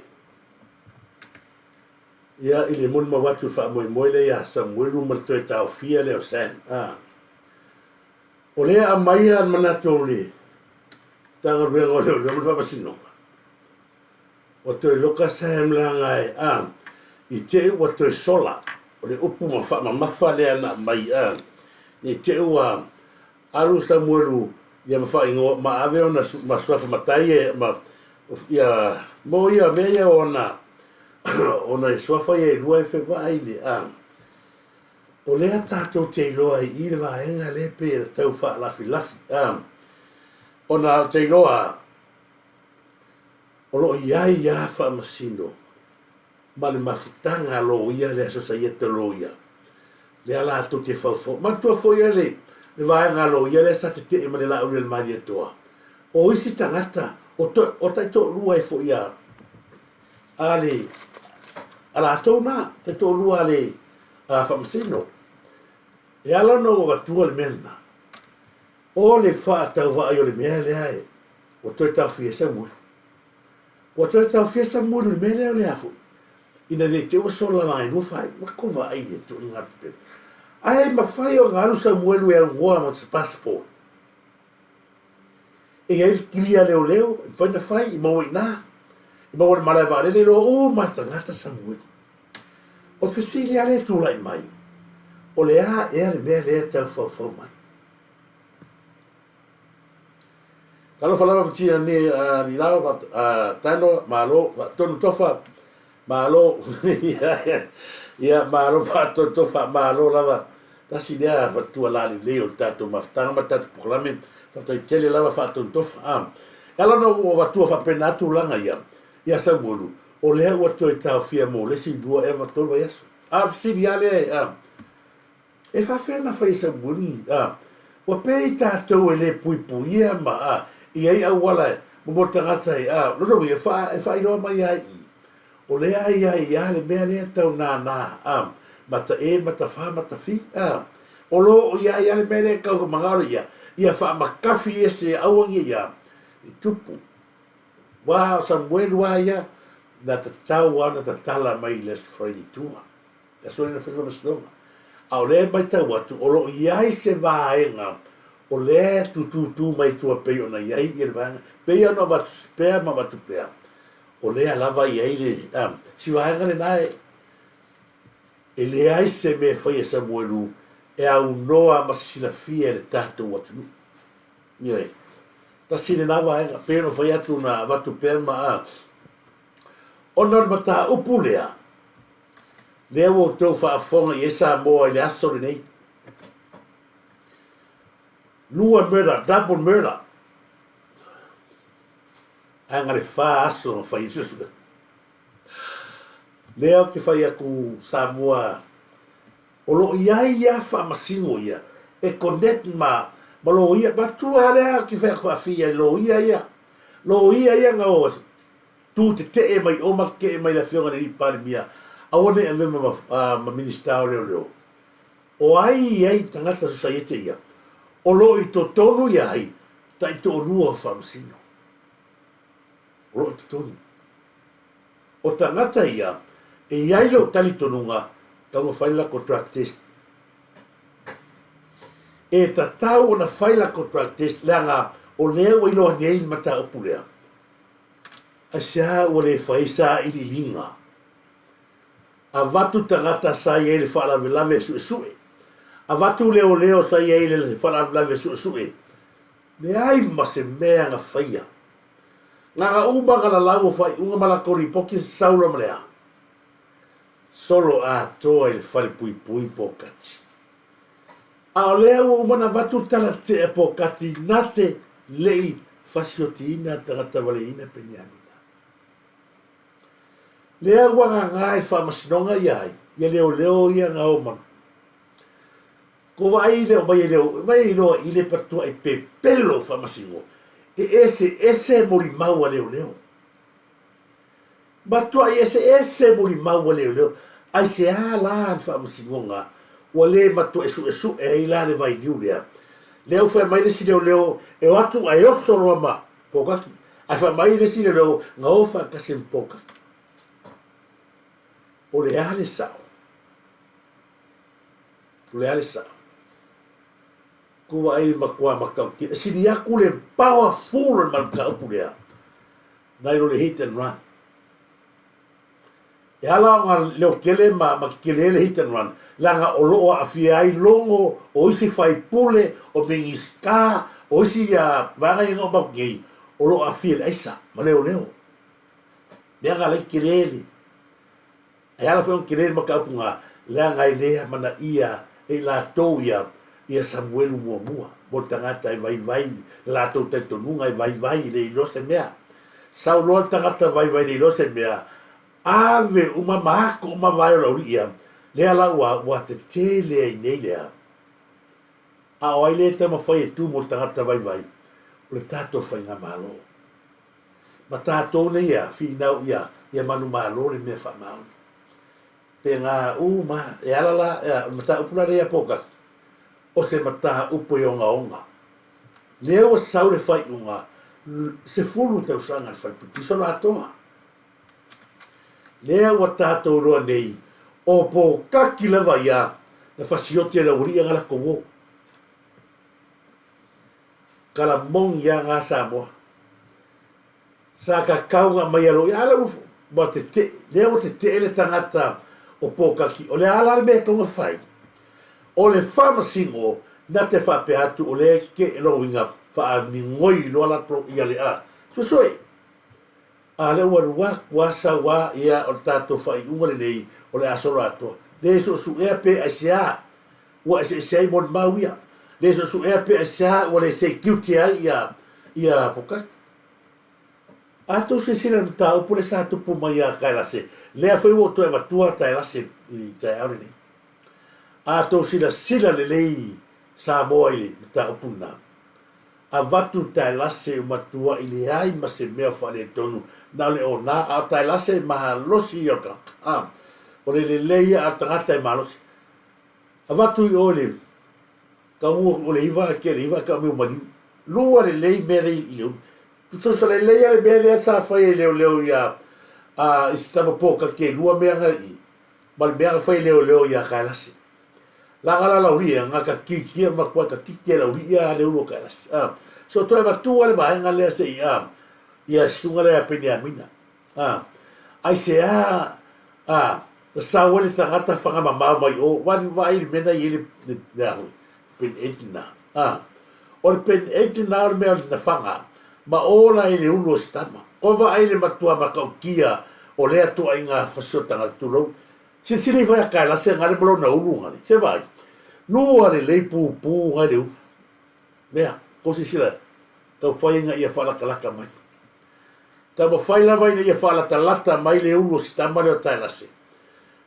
ia i le molimau atu i le faamoemoe lea ia Samuelu ma le toe taofia lea o Sam. A, o lea aumaia le manatu o le Matagaluega o Leoleo ma le Faamasinoga, Ua toe loka Sam leaga e a i te i ua toe sola o le upu ma faamamafa lea na aumai a ne i te i ua alu Samuelu ia ma faaigoa ma ave ona ma suafa matai e ma ia mo ia mea ia ona ona e suafa ia e lua e fevaai le a o lea tatou te iloa i i le vaega lea pei e tau faalafilafi a ona ou te iloa O lo o i ai lava faamasino ma le mafutaga a loia le Sosaiete o Loia, lea latou te faufau. Manatua foi e le vaega a loia lea sa tetee ma le Laauli a le Malietoa, o isi tagata, o to, o taitoalua ai foi a, a le, a latou na, taitoalua a le a faamasino. E ala ona ou avatua le mea lena, o le faatauvaai o le mea lea e, Ua toe taofia e Samuelu. Ua toe taofia e Samuelu i le mea lea o le a foi, ina ne i te i ua sola laga i lua faaiuga ko vaai i tuuina pepelo. Ae mafai ona alu Samuelu e aunoa ma se passport. E i ai le kili a leoleo, e mafai ona fai, e maua i ina. E maua i le malae vaalele, e iloa uma lava tagata Samuelu. O le fesili lava lea e tulai mai, o le a ea le mea lea e tau faufau mai? Talofa lava futia ni ni lao tano malo faatonu tofa malo ia malo faatonu tofa malo lava tasi lea faletua lalelei o le tatou mafutaga ma le tatou polokalame faafetai tele lava faatonu tofa a e ala ona ou avatua faapena tulaga ia ia Samuelu o lea ua toe taofia mo le isi 2 ea 3 vaiaso a o le fesili lava lea a E faafefea ona fai e Samuelu a ua pei tatou e le puipuia ma a i ai auala e mo tagata e a lona uiga e fa e faailoa mai ai i o lea i ai a le mea lea tau nānā a mata e mata fa mata fi a o lo o i ai a le mea lea tau mangalo ia ia faamakafi ese aua nei ia i tupu wā o Samuelu a ia na tatau a ona tatala mai i le Aso Faraile i tua. E aso ina fai faamasinoga. A o lea e matau atu, o lo o i ai se vaega o lea e tutūtū mai tua pei ona i ai ia le vaega, pei ona avatu pea ma avatu pea, o lea lava e i ai le, a, si vaega lena e, e leai se mea e fai e Samuelu e aunoa ma se silafia e le tatou atunuu. Ioe. Tasi lena vaega, pei ona fai atu na avatu pea ma, a, ona o le mataupu lea, Lea ua outou faafofoga i ai Samoa i le aso lenei. Lua murder, double murder. Ae na le fa aso na fai ai suesuega. Lea ou te fai atu Samoa, o lo o i ai ia faamasino ia e connect ma ma loia, matua lea ou te fai atu faafia i loia ia. Loia ia na o Tu tetee mai o ma tetee mai le Afioga i le Alii Palemia, aua ne i ave ma Minisita o Leoleo. O ai i ai tagata sosaiete ia? O lo o i totonu ia ai taitoalua o Faamasino. O lo o i totonu. O tagata ia, e i ai lou talitonuga, tatau ona fai le latou drug test. E tatau ona fai latou drug test leaga o lea ua iloa nei le mataupu lea. Aisea ua le fai sailiiliga? Avatu tagata sa i ai le faalavelave suesue. Avatu leoleo sa i ai le faalavelave suesue. Leai ma se mea na faia. Gaga uma na lalau o faaiuga ma latou lipoti sa saula ma le a? Solo atoa i le fale puipui po kati. A o lea ua uma ona avatu le tala tetee a Pokati na te le i fasiotiina le tagata valeina Peniamina. Lea ua gaga i faamasinoga ia ai, ia leoleo ia na o ma Ko vaai le o mai e leo, vai iloa i le patuaʻi pepelo faamasino, e eseese molimau a leoleo. Matuaʻi eseese molimau a leoleo, aisea la le faamasinoga ua le matuaʻi suʻesuʻe ai la le vailiu lea? Lea ua fai mai le isi leoleo e o atu ae oso loa ma Pokaki, ae fai mai le isi leoleo na o faatasi ma Pokaki. O le a le sao? O le a le sao? Ku vaai le matua matautia, e sili atu le powerful o le mataupu lea nai lo le hit and run. E ala ona leotele ma ma tetele le hit and run, leaga o lo o aafia ai logo o isi faipule, o Minisita, o isi vaega ia na uma atu nei, o lo o aafia i le aisa ma leoleo. Mea na ala ai tetele le E ala foi ona tele le mataupu na, leaga e le amanaia e i latou ia, ia Samuelu muamua, mo le tagata e vaivai le latou talitonuga e vaivai e le iloa se mea. Sau loa le tagata vaivai le iloa se mea, ave uma ma ako uma vae o le aualii ia, lea la ua, ua tetele ai nei lea. A o ai lea e taumafai e tu mo le tagata vaivai? O le tatou Faigamalo. Ma tatou nei ia finau ia ia manumalo le mea faamaoni. Pe ga u ma e ala la ea o le mataupu la lea ia Pokaki, o se mataupu e ogaoga. Lea ua sau le faaiuga 10 tausaga le falepuipui solo atoa. Lea ua tatou iloa nei o Pokaki lava ia na fasioti e le aualii ia na latou o. Kalamoni a nga Samoa. Sa kakau nga mai alo ia ala ua tete'e, lea ua tete'e le tagata o Pokaki, o le a la le mea e tatau ona fai? O le faamasino na te faapea atu o lea e tete'e lona uiga faamigoi loa latou ia le a suesue. A lea ua alu atu a sau a ia o le tatou faaiuga lenei o le a solo atoa. Le suesuea pe aisea ua eseese ai molimau ia. Le suesuea pe aisea ua le sekiuti ai ia ia Pokaki. A tou silasila i le mataupu lea sa tupu mai ia Taelase, lea foi ua ou toe avatua Taelase i le taeao lenei. A tou silasila lelei Samoa i le mataupu lena, avatu Taelase ua matuai leai ma se mea o faaletonu na o le ona, a o Taelase e malosi ia o le tagata. O le lelei ia a le tagata e malosi. Avatu i o i le taunuu atu o le iva ae tea le iva ae tau mai o maliu. Lua lelei mea lea i le ulu. Tusa lelei a le mea lea sa fai e leoleo ia a i se tama pōkake e lua mea na i ma le mea na fai e leoleo ia Kaelase. Laga la lauli ia na ka kikia ma kua ka kiki e lauli ia le ulu o Kaelase. A so toe avatua le vaega lea se i a ia susuga lea Peniamina. A aisea a Na sau ai le tagata whanga mamao mai o, vaai i le mea na i ai le, le, le a hoi, pen eight na. A, o le pen eight na o le mea na whanga, ma ola ai le ulu o se tama. Ko vaai le matua matautia o lea tuaiga fasiotanga tulou. Silasila ifo ia Kaelase ngale ma lona ulu ngale. Se vaai. Nua lelei pupū ngai le ulu. Mea, ko silasila, tau whai ina ia whaalatalata mai. Taumafai lava ina ia faalatalata mai le ulu o si tama lea o Taelase.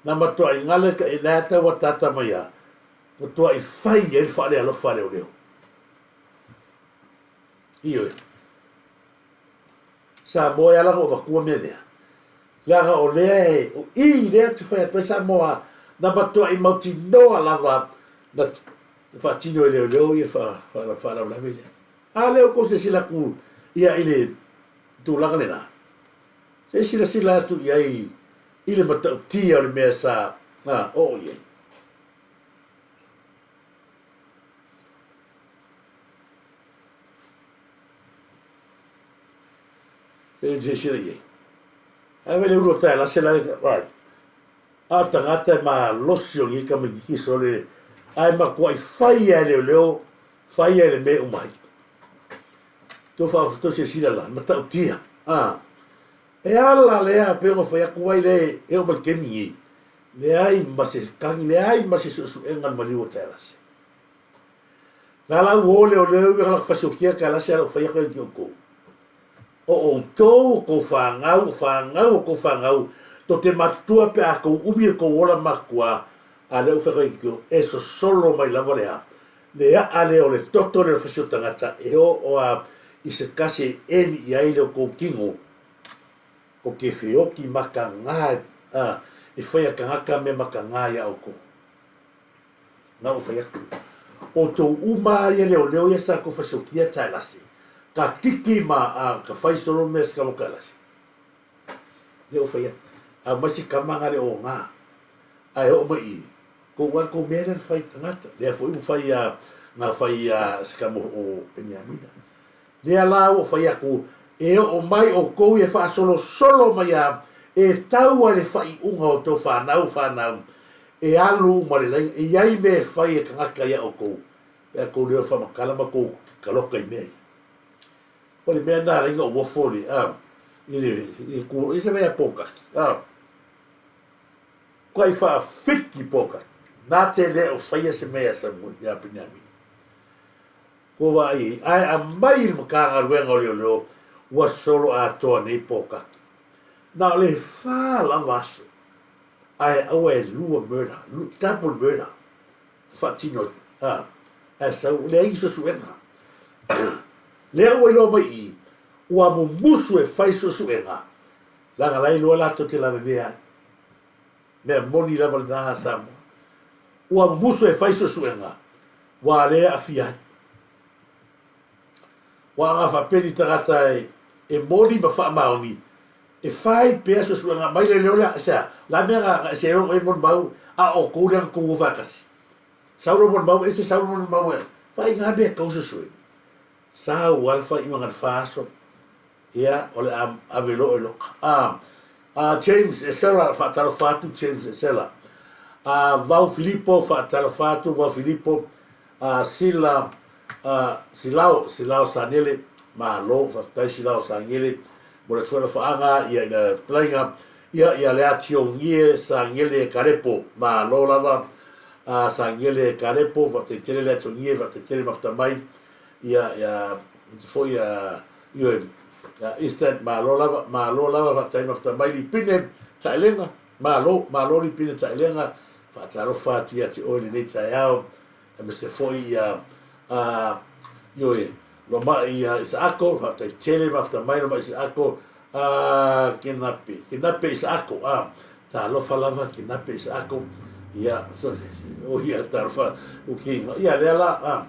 Na matuai gale ka e lea tau ataata mai a, matuai fai ai le faalealofa a leoleo. Ioe. Samoa e ala ona ou avatua mea lea. Leaga o lea e, o i lea te fai atu ai Samoa na matuai mautinoa lava na faatino e leoleo ia faalavelave lea. A lea ua tou silasila atu ia i le tulaga lena, se i silasila atu i ai i le matautia o le mea sa oo i ai. Se i silasila i ai. Ae le ulu o taelase la le, a o tagata e malosi o nei tamaititi sole, ae matuai fai lava e leoleo, fai lava i le mea e uma ai. Tou faa, tou silasila la, matautia, a. E ala lea pei ona fai atu ai le e oo mai le taimi nei, leai ma se tagi, leai ma se suesuega o le maliu o Taelase. Na la uo leoleo i la fasiokia ka la se la faia ka ki kou. O outou, o kou fanau, o fanau o kou fanau, to te matutua pe a kou umi e kou ola makua, a lea ua feagai ki e sosolo mai lava le a, le a'a lea o le toto lea o le fasi o tagata e oo a i se kasi e emi i ai le o kou kino, ko ke feoki makagā a e fai a kagaka mea makagā iā oukou. Na ua fai atu, O tou uma a ia leoleo ia sa kou fasiokia taelase, ka kiki ma a ka fai solo mea sa mo kaelase. Lea ua fai atu, Aumai se kama nga le o nga, ae oo mai i, kou a kou mea lea na fai tagata, lea foi ua fai a nga fai a se kama o Peniamina. Lea la ua fai atu, e oo mai outou ia faasolosolo mai a e tau ai le faaiuga o tou fanau fanau e alu uma le laina, e i ai mea e fai e tagata ia outou pe a tou leo faamatala ma tou kaloka i mea ia. O le mea na laina ou ofo le a i le i le ku i se mea pōkaki a kai faafiki pōkaki na te le o faia se mea sa mo ia Peniamina. Kua vaai ai, ae aumai i le Matagaluega o Leoleo ua solo atoa nei pōkaki. Na o le fa lava aso, ae aua e lua murder, double murder, faatino a, ae sau, leai ni suesuega. Lea ua iloa mai i i, ua mumusu e fai suesuega, leaga la e iloa latou te lavevea ai. Mea moni lava lena a Samoa. Ua mumusu e fai suesuega, ua le aafia ai. Ua aga faapeni tagata e moni ma faamaoni e fai pea suesuega mai le leo lea, sea, la mea na ese ai oe molimau a o outou lea na tou o faatasi. Sau lou molimau ese sau le molimau e fai nga mea tou suesue. Sau a le faaiuga le fa aso Ia, o le a ave loa e loka. A, a James Esera, faatalofa atu James Esera. A Vau Filipo, faatalofa atu Vau Filipo. A Sila, a Silao, Silao Saniele, malo, faafetai Silao Saniele mo le atualofaaga ia i le fetalaiga. Ia, ia Leatiogie Saniele Kalepo, malo lava a Saniele Kalepo, faafetai tele Leatiogie, faafetai tele mafuta mai. Ia, ia, foi ia, Ioe, ia Eastern, malo lava, malo lava, faafetai mafuta mai Lipine Taelega, malo, malo Lipine Taelega, faatalofa atu ia te oe i lenei taeao, aemaise foi ia, a, ioe, Lomai ia Isaako, faafetai tele mafuta mai Lomai Isaako, a, Kenape, Kenape Isaako, a, talofa lava Kenape Isaako, ia, sorry, o ia, talofa, okay, ia, lea la, a,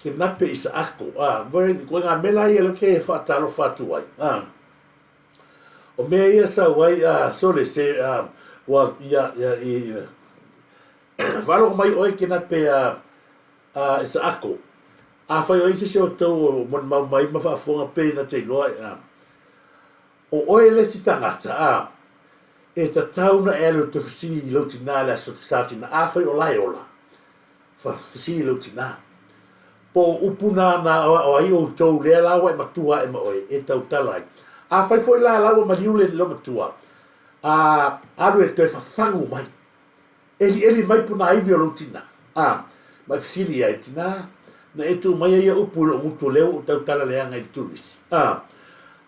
Ke nape i sa ako, a, voi, koe ngā mea la ia lea ke whaatalofa atu ai, a. O mea ia sau ai, a, sole, se, a, ua, ia, ia, i, whaalogo mai oe ke nape, a, a, i sa ako. A whai oe i se se o tau o mon mau mai ma whaafuanga pe na te iloa, a. O oe le si tangata, a, e tatau na e alu te whasini ni lau tina le aso te sa tina, a whai o lai ola. Fesili lou tinā. Po o upu nā nā o ai outou lea la ua e matua aʻe ma oe e tautala ai. Afai foi la la ua maliu le lou matua, a alu e toe fafagu mai. ʻEliʻeli mai punaiwi o lou tinā, a ma e fesili ai, Tinā, na e tuu mai ai ia upu i loʻu gutu lea ua ou tautala leaga i le turisi? A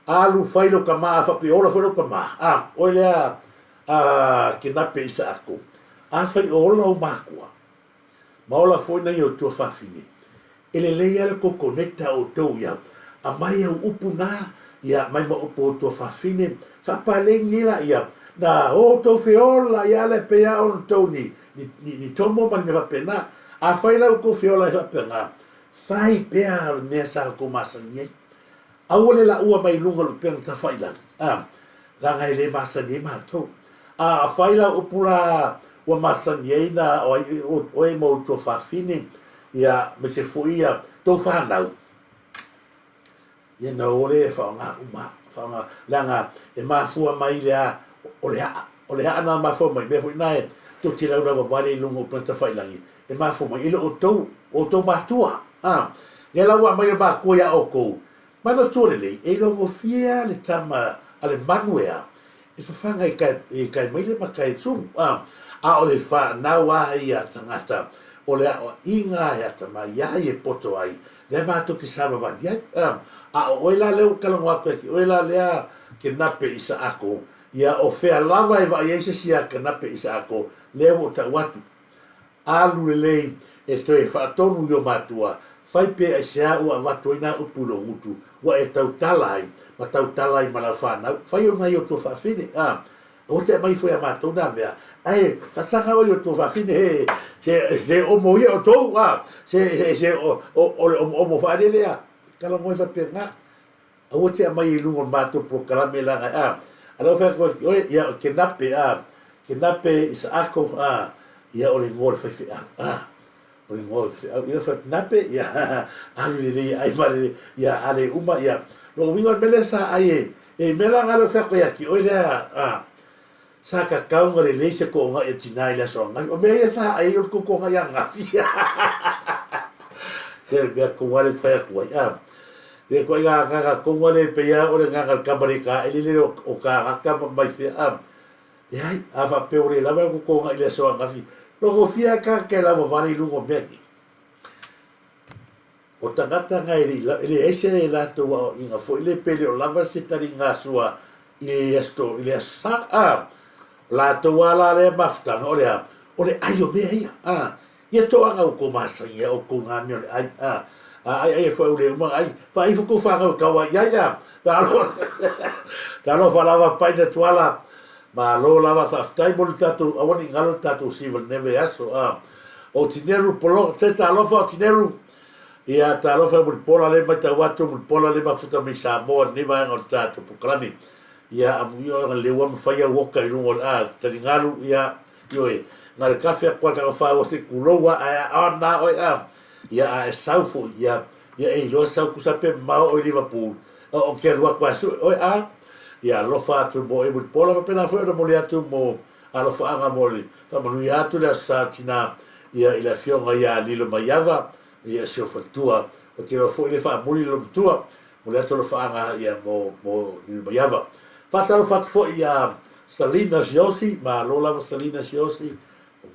alu fai lou kamā a faapea ola foi lou kamā, a oe lea a Kenape Isaako, afai o ola ou makua, ma ola foi nai ou tuafafine, e lelei a le kokoneta o outou ia, aumai au upu na, ia aumai ma upu o ou tuafafine, faapaleni ai laia, na o outou feola ia ala e pei a ona outou ni, ni, ni, ni tomo ma le mea faapena. Afai la outou feola ai faapena, fai pea le mea sa outou masani ai. Aua le laua mai luga o le upega tafailagi, a, leaga e le masani ai matou. A afai la upu la ua masani ai na o ai oe ma ou tuafafine, ia, aemaise foi ia tou fanau, ia na o lea e faaaoga uma, faaaoga, leaga e mafua mai le a, o le aa, o le aa na mafua mai, mea foi na e tou te laulava vale i luga o upega tafailagi, e mafua mai i le outou, outou matua, a, lea la ua aumai e matua ia outou, manatua lelei, e iloagofie lava le tama a le manu e a, e fafaga i kai, i kai maile ma kai sumu, a, a o le fanau a ia tagata, O le aoaiga e atamai ai e poto ai, lea matou te savavali ai. A, a o oe la lea ua talanoa atu ai ki oe la lea Kenape Isaako, ia o fea lava e vaai ai se isi ia Kenape Isaako, lea ua ou tau atu. Alu lelei e toe faatonu i o matua, fai pe aisea ua avatu ai nā upu i lou gutu, ua e tautala ai, ma tautala ai ma lau fanau. Fai o nai o tua faafine, a, aua te aumai ifo ia matou nā mea, ae fasaga oe i o tua faafine, he, se, se omo ia outou, a, se, se, se, o, o, o le omoomo faalele, a, talanoa ai faapena. Aua te aumai i luga o le matou polokalame leaga a a lea ua fai atu ai oe ia o Kenape a Kenape Isaako a ia o le igoa o le faifeau a o le igoa o le faifeau ia fai Kenape ia alu lelei e ai ma le ia a le uma ia lona uiga o le mea lea sa ai e e mea la na lea ua fai atu ai ia te oe lea a Sa kakauga lelei se toonai a Tina i le aso angafi. O mea ia sa ai o le tou toonai angafi. Se le mea tonu lava lea ou te fai atu ai. A, le ituaiga agaga tonu lava lea e pei lava o le agaga o le tama le taele lea o tagata ma mai fea. A, leai, a faapea ua le lava le tou toonai i le aso angafi, logofia lava tagata e lavavale i luga o mea nei. O tagata na e le i e leai se latou aoaiga foi le pe le o lava se taligasua i le aso i le aso Sa a. O latou a la lea mafutaga o le a? O le ai o mea ia a. Ia toaga ua tou masani a outou na mea o le ai a. A ai ai foi au le uma ai faai ifo tou fanau e tau ai i ai a. Talofa talofa lava Paina Tuala malo lava faafetai mo le tatou aua ne i galo le tatou siva i lenei vaiaso a. O Tineru Polo se talofa o Tineru Ia, talofa e Mulipola lea e matau atu, Mulipola lea e mafuta mai Samoa i lenei vaega o le tatou polokalame. Ia, amuia oe na leua ma fai au oka i luga o le, a, taligalu, ia, ioe, na le kafe atu a le faaua se tulou a, ae a na oe, a, ia, a e sau foi, ia, ia e iloa sau tusa pe mamao oe i Liverpool, o, o te alu atu a sue oe, a, ia alofa atu mo oe Mulipola, faapena foi ona momoli atu mo alofaaga mo le faamanuia atu le Aso Sa Tina, ia, i le afioga ia Lilo Maiava, Ia si ou faletua, ou te iloa foi le faamuli lou matua, momoli atu alofaaga ia mo mo Lilomaiava. Faatalofa atu foi ia Salina Siosi, malo lava Salina Siosi,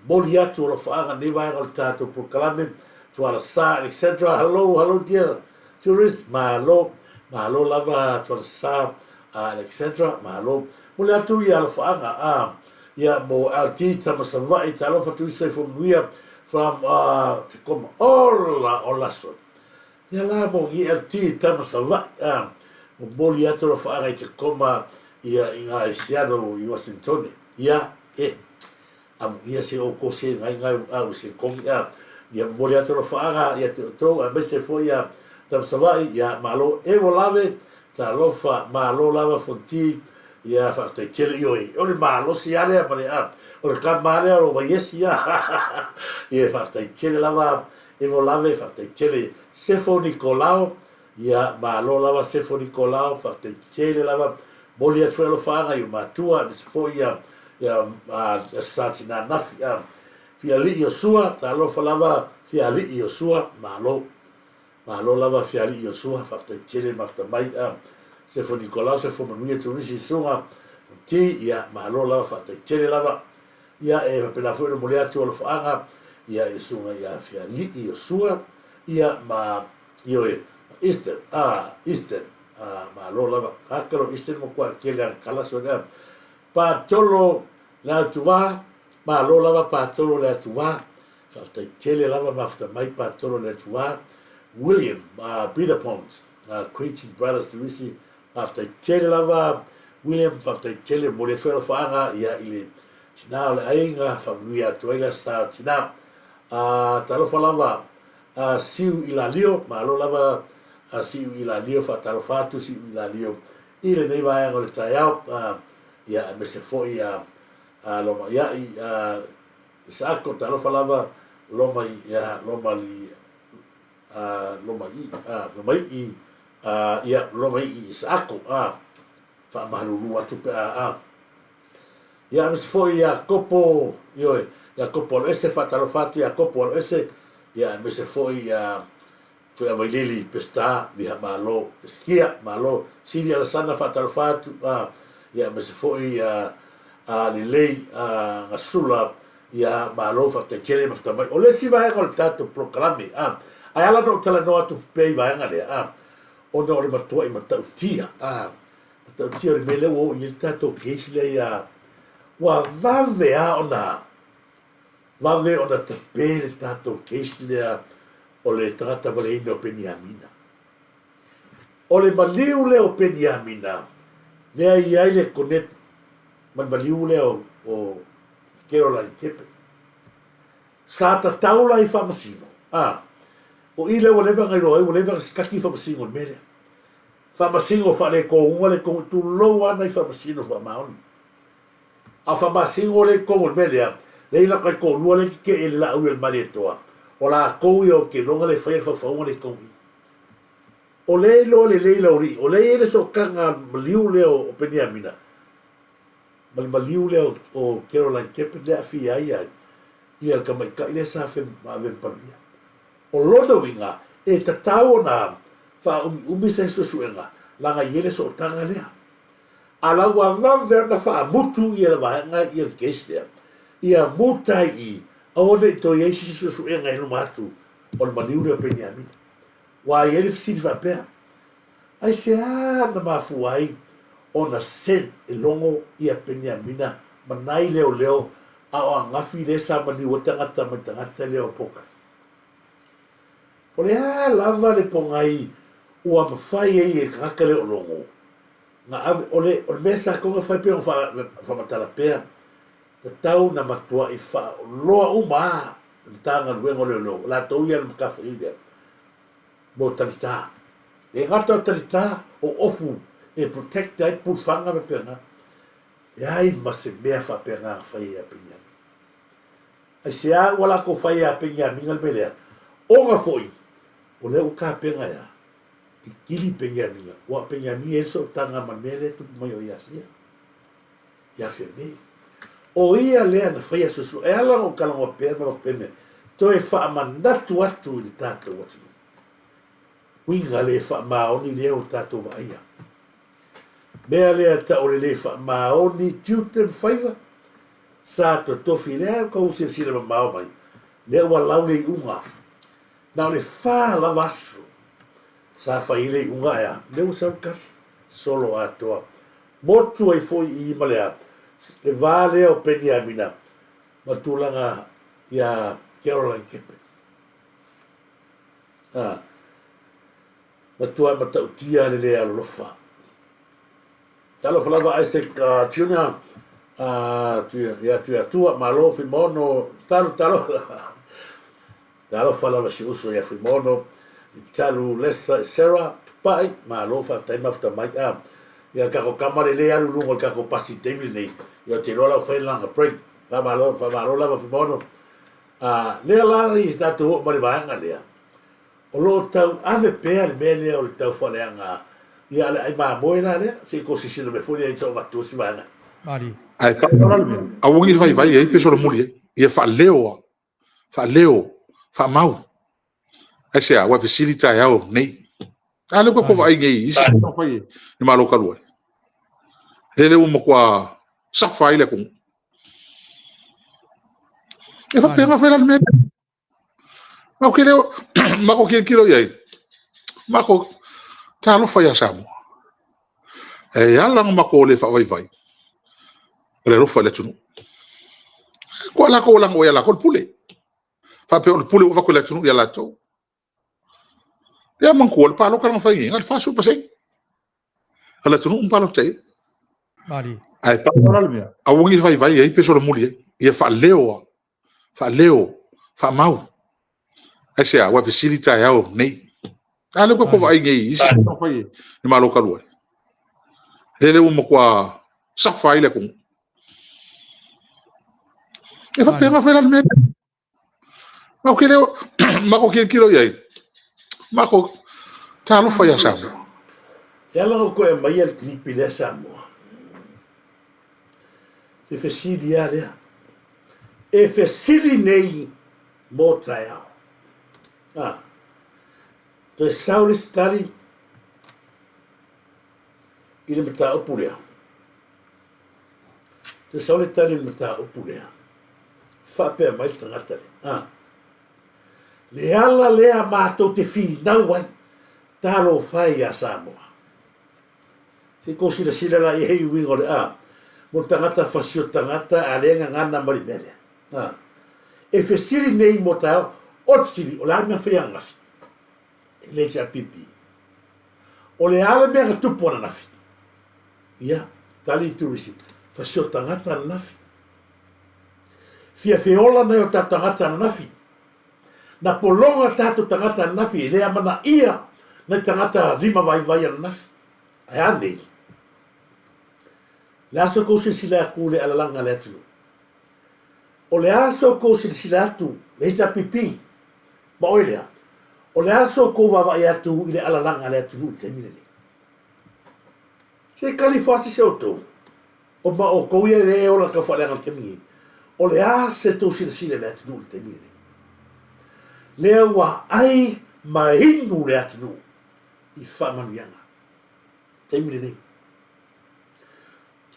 momoli atu alofaaga i lenei vaega o le tatou polokalame, Tuala Sa Alexandra, hello, hello dear tourist, malo, malo lava Tuala Sa Alexandra, malo. Momoli atu ia alofaaga a Ia mo LT tama Savaii talofa Tuisa i Fonuia from te koma ola o Lason. Ia la mo ni LT tama Savaii a momoli atu alofaaga i te koma ia i nga Aisiano i Wasintone. Ia e amuia se outou se ngai ngai a ua se kogi a ia momoli atu alofaaga ia te outou aemaise foi ia tama Savaii ia malo evo lave talofa malo lava Fonti Ia, faafetai tele. Ioe, o le malosi lava lea ma le, a, o le kama lava lea o Waiesi, a, ia, faafetai tele lava, Evo Lave, faafetai tele. Sefo Nikolao, ia, malo lava Sefo Nikolao, faafetai tele lava. Momoli atu foi alofaaga i ou matua, aemaise foi ia, ia, a, Sa Tina Nafi, a. Fialii Iosua, talofa lava Fialii Iosua, malo. Malo lava Fialii Iosua, faafetai tele mafuta mai a Sefo Nikolao, Sefo Manuia Turisi Suga Fonti, ia malo lava faafetai tele lava. Ia e faapena foi ona momoli atu alofaaga ia i le susuga ia Fialii Iosua ia ma ioe ma Eastern a Eastern a malo lava. Kakalo Eastern matua tele ana kala so a Patolo le Atuva, malo lava Patolo le Atuva. Faafetai tele lava mafuta mai Patolo le Atua William Peter Pons Greeting Brothers Turisi faafetai tele lava William faafetai tele momoli atu foi alofaaga ia i le tina o le aiga faamanuia atu ai le aso sa o tina talofa lava Siu Ilalio malo lava Siu Ilalio faatalofa atu Siu Ilalio i lenei vaega o le taeao ia aemaise foi Lomaiai Isaako, talofa lava, Loma i, ia, Loma li, a, Loma i, a, Loma i, a, ia, Loma i Isaako, a, faamahalulu atu pe a, a. Ia, aemaise foi ia Kopo, ioe, ia Kopo Aloese, faatalofa atu ia Kopo Aloese, ia, aemaise foi ia Fuiavailili Peseta, Miha Malo, Esikia, Malo, Sili Alasana, faatalofa atu, a, ia, aemaise foi ia, a, Lelei, a, Gasula, Ia, malo faafetai tele ma fata mai. O le isi vaega o le tatou polokalame, a, ae ala ona ou talanoa atu pea i vaega lea, a, ona o le matuai matautia, a, matautia o le mea lea ua oo i ai le tatou case lea ia, ua vave lava ona, vave ona tape le tatou case lea o le tagata valeina o Peniamina. O le maliu lea o Peniamina, lea e i ai le connect ma le maliu lea o Caroline Kepe. Sa tatau la i Faamasino, a, o i lea ua leva ona iloa ai, ua leva ona sikaki Faamasino i le mea lea. Faamasino faaletonu le tonu, tulou lava nai Faamasino faamaoni. A o Faamasino lea i totonu o le mea lea, lea e i ai latou taitoalua lea e tetee i le laau i le Malietoa, o latou ia ou te iloa na le faia le faufauga lea i totonu i i. O lea e iloa lelei lau alii, o lea e i ai le sootaga maliu lea o Peniamina ma le maliu lea o Caroline Keppen lea e aafia ai ia le tamaitai lea sa ave ma Palemia. O lona uiga, e tatau ona faaumiumi se suesuega leaga e i ai le sootaga lea. A la ua vave lava ona faamutu ia le vaega ia le case lea, ia muta ai i i, aua ne i toe i ai se isi suesuega i luma atu o le maliu lea o Peniamina. Ua i ai le fesili faapea, Aisea na mafua ai ona send e logo ia Peniamina ma nai leoleo a o angafi lea sa maliu ai tagata mai tagata lea o Pokai? O le a lava le pogai ua mafai ai e le tagata lea o logo na ave, o le, o le mea sa tatau ona fai pei ona faamatala pea, tatau ona matuai faaoloa uma lava le Matagaluega o Leoleo, o latou ia le matafaioi lea mo talita. E le gata o talita, o ofu e protect ai pulufana ma faapena. Leai ma se mea faapena na faia ia Peniamina. Aisea ua latou fai ia Peniamina le mea lea? Ona foi o lea ua tapena e a? I kili Peniamina, aua o Peniamina e i ai le sootaga ma le mea lea e tupu mai o i Asia. Ia Fiamē. O ia lea na faia suesuega. E ala ona ou talanoa pea ma lou peme, toe faamanatu atu i le tatou atunuu. Uiga le faamaoni lea ua tatou vaaia. Mea lea tau o le le faamaoni tiute ma faiva, sa totofi lea ua tau silasila mamao mai, lea ua lau le iuga. Na o le fa lava aso sa fai ai le iuga ae a? Lea ua sau le tali, solo atoa. Motu ai foi i i ma le a? Le va lea o Peniamina ma tulaga ia Caroline Kepe. A, matua e matautia le le alolofa. Talofa lava Isaac Junior, ia Tuiatua, malo Fuimaono, talo talo. Talofa lava si uso ia Fuimaono, Talu Lesa Sarah Tupai, malo faafetai mafuta mai. A, ia le tatou tama lea e alu i luga o le tatou pasi i le taimi lenei, ia ou te iloa la ua fai lana break. Faamalo, faamalo lava Fuimaono. A, lea la i tatou oo mai le vaega lea, o lo o tau ave pea le mea lea o le tau faaleaga ia a le ai mamoe la lea, se i tou silasila mai foi lea i se avatu o si vaega. Malie. Ae pau la le mea, aua ne i vaivai ai pe solomuli ai, ia faaleo lava, faaleo, faamau. Aisea? Aua e fesili taeao nei. A lea ua tatou vaai nei i isi mea fai e le Malo talu ai. Lele ua matua safa ai le atunuu. E faapena foi la le mea lea. Matou te le o, matou tilotilo i ai, matou talofa ia Samoa. E ala ona matou le faavaivai, o le alofa i le atunuu. Ua latou lago ia latou le pule. Faapea o le pule ua avatu e le atunuu ia latou. Ia manatua, o le palota na fai nei, na o le 40% o le atunuu na palota i ai. Malie. Ae pau la le mea, aua ne i vaivai ai pe solomuli ai. Ia faaleo lava, faaleo, faamau. Aisea? Aua e fesili taeao nei. A lea ua tatou vaai nei i isi mea na fai e le Malo talu ai. Lele ua matua safa ai le atunuu. E faapena foi la le mea lea. Matou te le o, matou tilotilo i ai, matou talofa ia Samoa. E ala ona ou toe aumaia le kilipi lea Samoa, le fesili lava lea, e fesili nei mo taeao. A, toe sau le isi tali i le mataupu lea. Toe sau le tali i le mataupu lea. Faapea mai le tagata lea, a. Le ala lea matou te finau ai, talofa e iā Samoa. Se i kou silasila la i ai i uiga o le a, mo le tagata fasio tagata a lea gagana ma le mea lea. A. E fesili nei mo taeao, o le fesili, o le a le mea faia ananafi? E le HRPP. O le a le mea na tupu ananafi? Ia, tali le turisi, fasio tagata ananafi. Fia feola nai o tatou tagata ananafi. Na pologa tatou tagata ananafi e le amanaia nai tagata lima vaivai ananafi. Ae a nei? Le a so kou silasila atu le alalaga a le atunuu? O le a so kou silasila atu le HRPP ma oe lea? O le a so kou vaavaai atu i le alalaga a le atunuu i le taimi lenei? Se kali fasi se outou. O ma outou ia lea e ola tau faaleaga i le taimi nei. O le a se tou silasila i le atunuu i le taimi lenei? Lea ua ai ma inu le atunuu i faamanuiaga. Taimi lenei.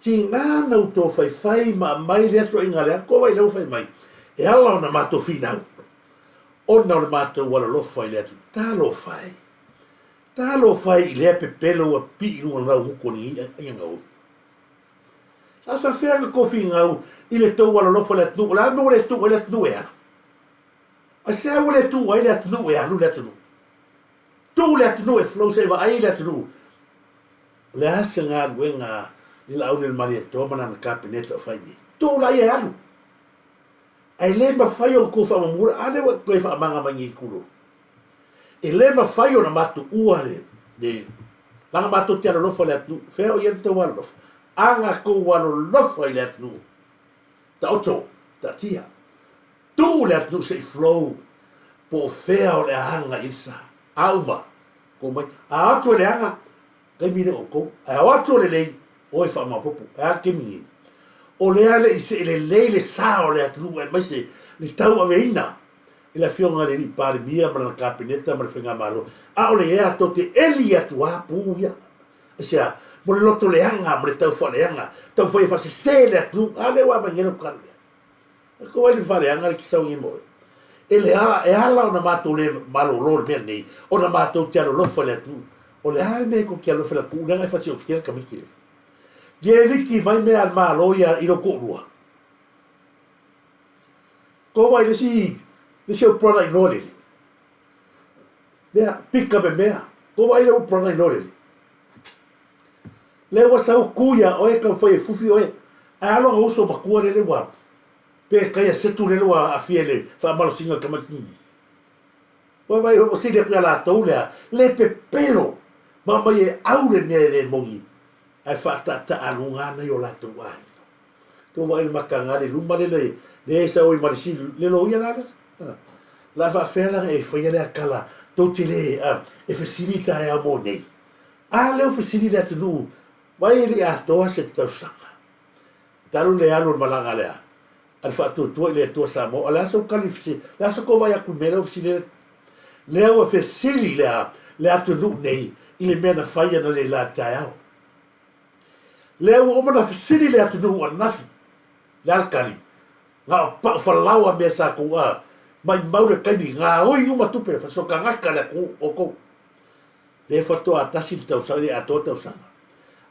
Tiga na outou faifai ma aumai lea tuaiga leaga ko wai lea ua fai mai e ala ona matou finau ona o le matou alolofa i le atunuu. Talofa e! Talofa e i lea pepelo ua pipii i luga o le laugutu o lenei aiga gaoi. Sa faafefea ona tou finau i le tou alolofa i le atunuu? O le a le mea ua le tuu ai le atunuu e alu? Aisea ua le tuu ai le atunuu e alu le atunuu? Tuu le atunuu e flow se i vaai le atunuu. O le a se galuega a le Laaulialemalietoa ma lana Kapeneta o fai nei? Tuu laia e alu. Ae le mafai ona tou faamuamua, a lea ua toe faamaga mai nei tulou. E le mafai ona matuua le, le, leaga matou te alolofa i le atunuu. Fea o i ai le tou alolofa? A na tou alolofa i le atunuu, taoto, taatia, tuu le atunuu se i flow, po o fea o le a aga i ai le sa. A uma, tou mai, a o atu e leaga, taimi lea o outou, ae a o atu e lelei, o e faamaopoopo. Ae a le taimi nei? O lea le i see lelei le sa o le atunuu aemaise le tauaveina i le Afioga i le Alii Palemia ma lana Kapeneta ma le Faigamalo, a o le ea tou te eli atu a pu ia. Aisea? Mo le loto leaga ma le tau faaleaga, taumafai e faasese le atunuu, a lea ua aumai nei lau tala lea. E kou ai le faaleaga le kisau nei ma oe. E le a, e ala ona matou le malolo i le mea lenei, ona matou te alolofa i le atunuu. O le a le mea e tou te alofa i le atunuu, leaga e fasiokitia le tamaiti lea. Ia e liki mai mea a le Malo ia i lou toalua. Kou vaai le isi, le isi upulaga iloa lele. Mea, pika me mea. Kou vaai le upulaga iloa lele. Lea ua sau ku ia oe taumafai e fufi oe. Ae a lona uso matua lele ua pe kai a setu lele ua aafia i le faamalosiga o le tamaitiiti. Ua vaai ua sili atu ia latou lea le pepelo ma aumai e au le mea e le moni ae faataataa luga nai o latou aiga. Tou vaai i le mataga le luma lele le sau ai ma le sili le loia la lea. La faafefea la ona e faia lea tala tou te le e fesili taeao mo nei. A lea ua fesili le atunuu vai e le i atoa se tausaga. Talu le alu o le malaga lea a le faatuatua i le Atua Samoa. O le a sou tali fesili, o le a sa tou vaai atu i le mea lea ua fesili ai lea ua fesili le le atunuu nei i le mea na fai ana le la taeao. Lea ua uma ona fesili le atunuu ananafi, le a le tali? Na o pau falaoa mea sa tou a maimau le taimi gaoi uma tupe fasokagata le atunuu outou. Lea faatoa tasi le tausaga le atoa tausaga.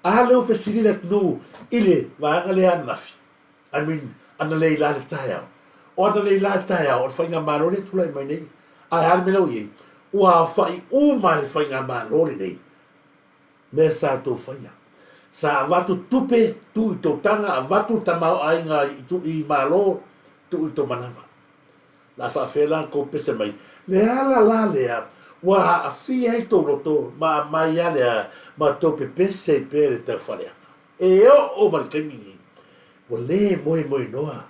A lea ua fesili le atunuu i le vaega lea ananafi, I mean analeila le taeao. O analeila le taeao o le faigamalo lea e tulai mai nei. Ae a le mea la ua i ai? Ua aofai uma le faigamalo lenei Mea sa tou faia. Sa avatu tupe, tuu i tou taga, avatu le tamaoaiga i tu i Malo, tuu i tou manava. La faafefea la tou pese mai? Le ala la lea ua aafia ai tou loto ma aumai a lea ma tou pepese ai pea i le taufaaleaga. E oo mai le taimi lenei, ua le moemoenoa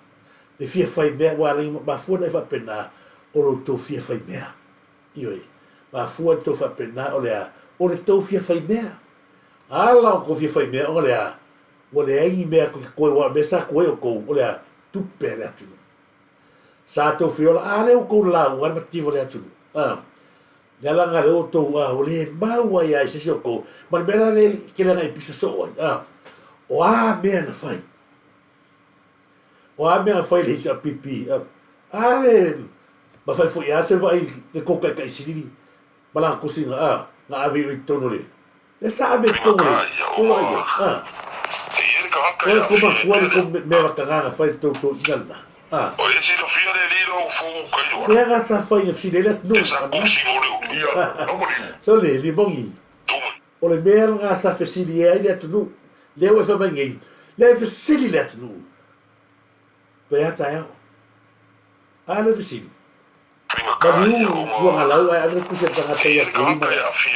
le fia fai mea, ua alai mafua ona e faapena o lo outou fia fai mea. Ioe, mafua le tou faapena o le a? O le tou fia fai mea. Ala o tou fia fai mea o le a? Ua leai ni mea tou te toe aua o mea sa tuai outou o le a? Tupe a le atunuu. Sa tou fia ola, a lea ua tou lauga le mativa o le atunuu. A, le ala lena lea ua tou, a, ua le mau ai lava i se isi o outou. Ma le mea la lea e tele ana i pisa soo ai, a, o a mea na fai? O a mea na fai le HRPP? A le mafai foi a se vaai le kou taitai silili ma lana tusi na a na ave i o i totonu o le le sa ave i totonu o le kou vaai ai a o le kou matua le kou mea vataga na fai le tou toeaina lena a mea na sa fai na fesili ai le atunuu ananafi sole limoni o le mea lena sa fesili ai le atunuu lea ua e fai mai nei lea e fesili le atunuu pe a taeao A le fesili. Maliu Luagalau ae ave le tusi a le tagata ia Tuima le afi.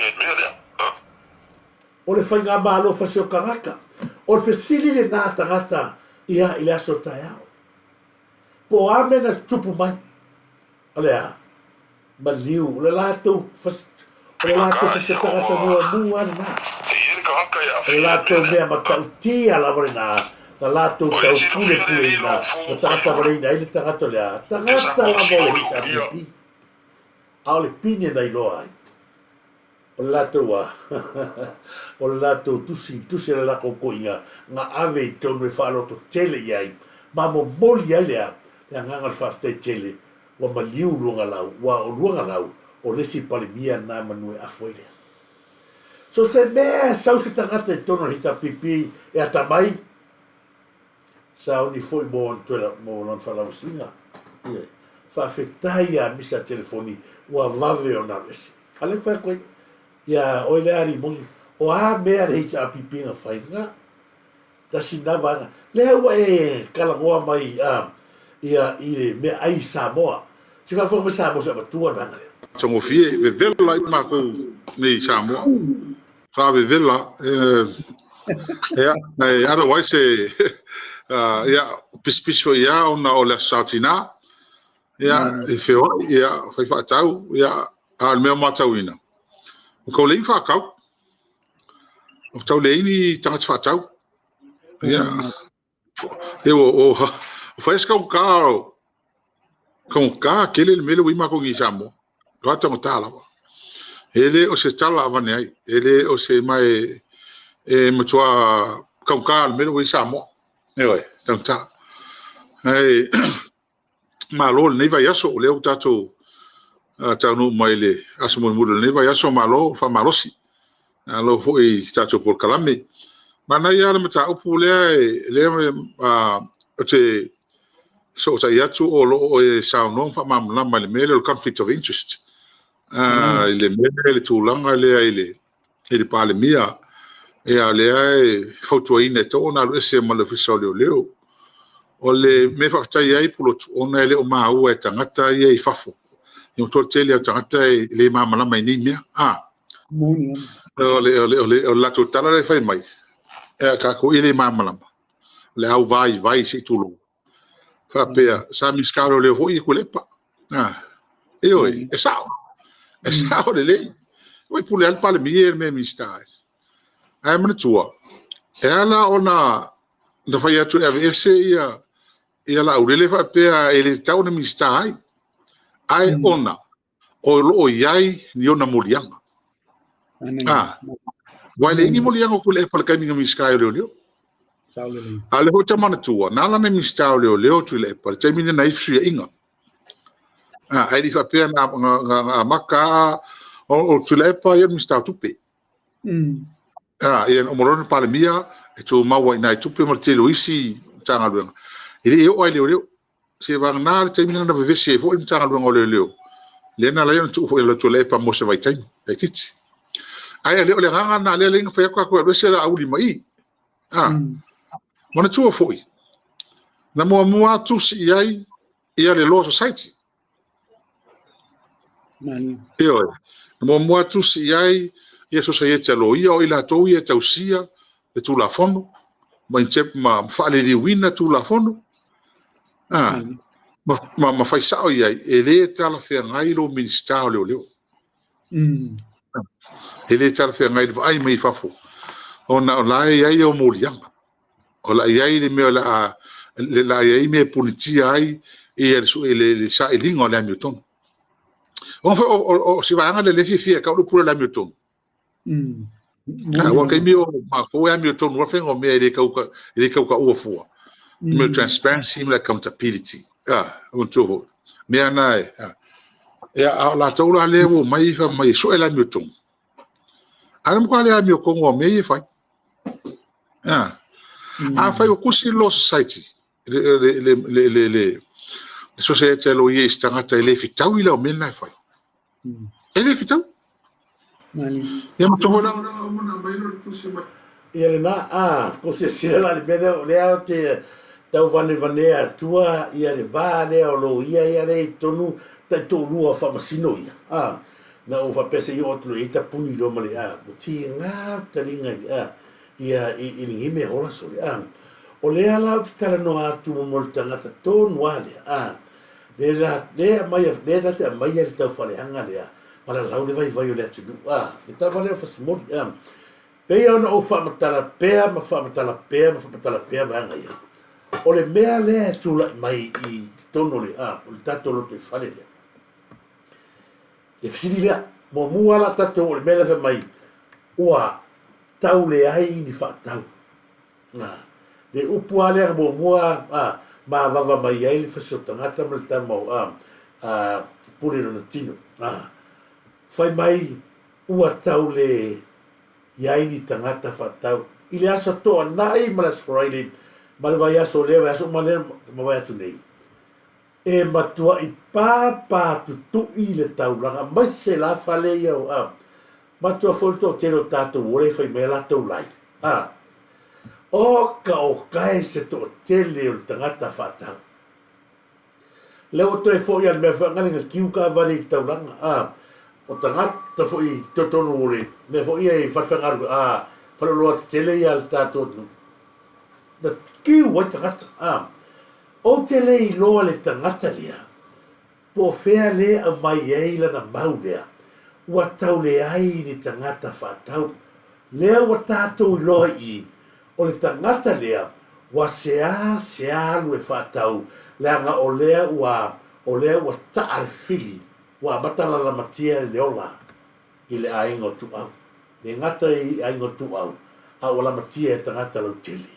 O le faigamalo fasi o tagata. O le fesili lena a tagata ia i le aso taeao. Po o a mea na tutupu mai? O le a? Maliu, o le latou fasi, o le latou fasi o tagata muamua lena. O le latou mea matautia lava lena, na latou taupulepuleina, na tagata-valeina ai le tagata o le a? Tagata lava o le HRPP. A o le pine na iloa ai, o le latou a? O le latou tusi, tusi a le latou toeaina, na ave i totonu e faalototele i ai, ma momoli ai le a? Le agaga o le faafetai tele Ua maliu Luagalau, ua o Luagalau o le isi Palemia lena manu e afu ai lea. So se mea e sau se tagata i totonu o le HRPP e atamai, sauni foi mo ona toe mo lona faalauasiga. Ioe. Faafetai ia misa telefoni ua vave ona alu ese. A lea ua fai atu ai ia oe lea alii moni, o a mea le HRPP na fai lena? Tasi lena vaega. Lea ua e talanoa mai ia i le meaai Samoa. Se faafofoga mai Samoa se avatua le vaega lea. Matagofie, vevela ai matou nei i Samoa. Sa vevela, ia, otherwise, ia, pisipisi foi ia ona o le Aso Sa Tina, ia, e feoai, ia, fai faatau, ia, a o le mea ua matauina, ua tau leai ni faatau. Ua tau leai ni tagata faatau. Ia, e ua fai se taugata, taugata tele le mea lea ua i ai matou nei i Samoa. Ua taugata lava. E le o se tala avane ai, e le o se mae e matua taugata le mea lea ua i ai Samoa. Ioe, taugata. Ae Malo i lenei vaiaso, o lea ua tatou taunuu mai i le aso mulimuli o lenei vaiaso, malo faamalosi. Malo foi i tatou polokalame. Manaia lava le mataupu lea, lea ou te fesootai atu o lo o e saunoa ma faamalamalama i le mea lea o le conflict of interest, i le mea lea i le tulaga lea i le i le Palemia, ia lea e fautuaina e tatau ona alu ese ma le Ofisa o Leoleo. O le mea e faafetai ai Pulotu, ona e le o maua e tagata ia i fafo. E matua tele o tagata e le malamalama i nei mea. A. O le, o le, o le, o le latou tala lea e fai mai, e tatou e le malamalama. O le auvaivai se i tulou. Faapea, sa Minisita o Leoleo foi ia Tuilaepa. Ah, ioe, e sao. E sao lelei. Ua pule lava le Palemia i le mea e Minisita ai. Ae manatua, e ala ona na fai atu e aveese ia ia Laulele faapea e le tatau ona Minisita ai. Ae ona o lo o i ai ni ona moliaga. Ah, ua e leai ni moliaga o Tuilaepa i le taimi na Minisita ai o Leoleo. A o lea foi ou te manatua, na ala na Minisita o Leoleo Tuilaepa i le taimi lea na i ai fesuiaiga. Ah, ae le i faapea na, na, na, na amata a o Tuilaepa ia o le Minisita o Tupe. Ah, ia, o Morona Palemia e tumau ai i nai tupe ma le tele o isi Matagaluega. E le i oo lava i Leoleo. Seivagana le taimi lena na vevesi ai foi le Matagaluega o Leoleo, lea na ala ai ona tuu foi e Tuilaepa mo se vaitaimi laitiiti. Ae le o le agaga lena lea na fai atu tatou e alu ese Laauli ma i. A, manatua foi, na muamua lava tusi i ai ia le Law Society. Ioe, na muamua tusi i ai ia Sosaiete a Loia, o i latou ia e tausia le Tulafono ma, ma faaliliuina Tulafono, ah, ma, ma, ma fai sao i ai, e le talafeagai lou Minisita o Leoleo. E le talafeagai le vaai mai i fafo, ona o la e i ai au moliaga. O le a i ai le mea o le a, le a i ai mea e punitia ai ia le, le, le, le sailiga o le amiotonu. Ona foi o, o, o se vaega lea le fiafia e tau le upu o le amiotonu. Aua taimi o matou e amiotonu a faiga o mea e le tau, e le tau taua fua. Mea transparency ma le accountability. Ah, o tu ho. Mea na e. Ah. Ia, a o latou la lea ua omai fai mai e sue le amiotonu. A le matua le amiotonu o mea ia e fai. Ah. Afai ua tusi le Law Society, le, le, le, le, le, le, le Society a Loia i se tagata e le fetaui la o mea na e fai. E le fetaui. Ia ma tohu la Ia lena, a, ko se sila la le mea lea, o lea ou te tauvanevanea atua ia le va lea o loia ia lea i totonu taitoalua o faamasino ia, a, na ou faapea se i oo atu loa i ai tapuni loa ma le, a, ua tiga taliga i le, a, ia i, i lenei mea hola sole, a. O lea la ou te talanoa atu mo le tagata tonu lava lea, a, lea la, lea aumaia, lea na te aumaia le taufaaleaga lea ma lalau le vaivai o le atunuu, a, le tama lea o Fasimoli, a. Pei ona ou faamatala pea ma faamatala pea ma faamatala pea vaega ia, o le mea lea e tulai mai i totonu o le, a, o le tatou lotoifale lea, le fesili lea, muamua la tatou o le mea lea fai mai, ua tau leai ni faatau. A, le upu lava lea muamua, a, mavava mai ai le fasi o tagata ma le tama o, a, a, pule lona tino. A, fai mai Ua tau le i ai ni tagata faatau i le Aso Toonai ma le Aso Faraile ma le vaiaso o lea vaiaso ma lea ma vaiaso nei. E matuai pāpā tutui le taulaga aemaise la fale ia o a matua foi le toatele o tatou ua le fai mai a latou lai a o ka o kae se toatele o le tagata faatau. Lea ua toe foi a le mea faagale na tiu taavale i le taulaga, a, o tagata foi i totonu o le mea foi ia i falefaigaluega, a, faleoloa tetele ia a le tatou atunuu, na tiu ai tagata, a. Ou te le iloa le tagata lea, po o fea le aumai ai lana mau lea, ua tau leai ni tagata faatau. Lea ua tatou iloa i i, O le tagata lea ua seā seā alu e faatau leaga o lea ua o lea ua taa le fili ua amata lalamatia le ola i le aiga o Tuuau. Le gata i aiga o Tuuau a ua lamatia e tagata lautele.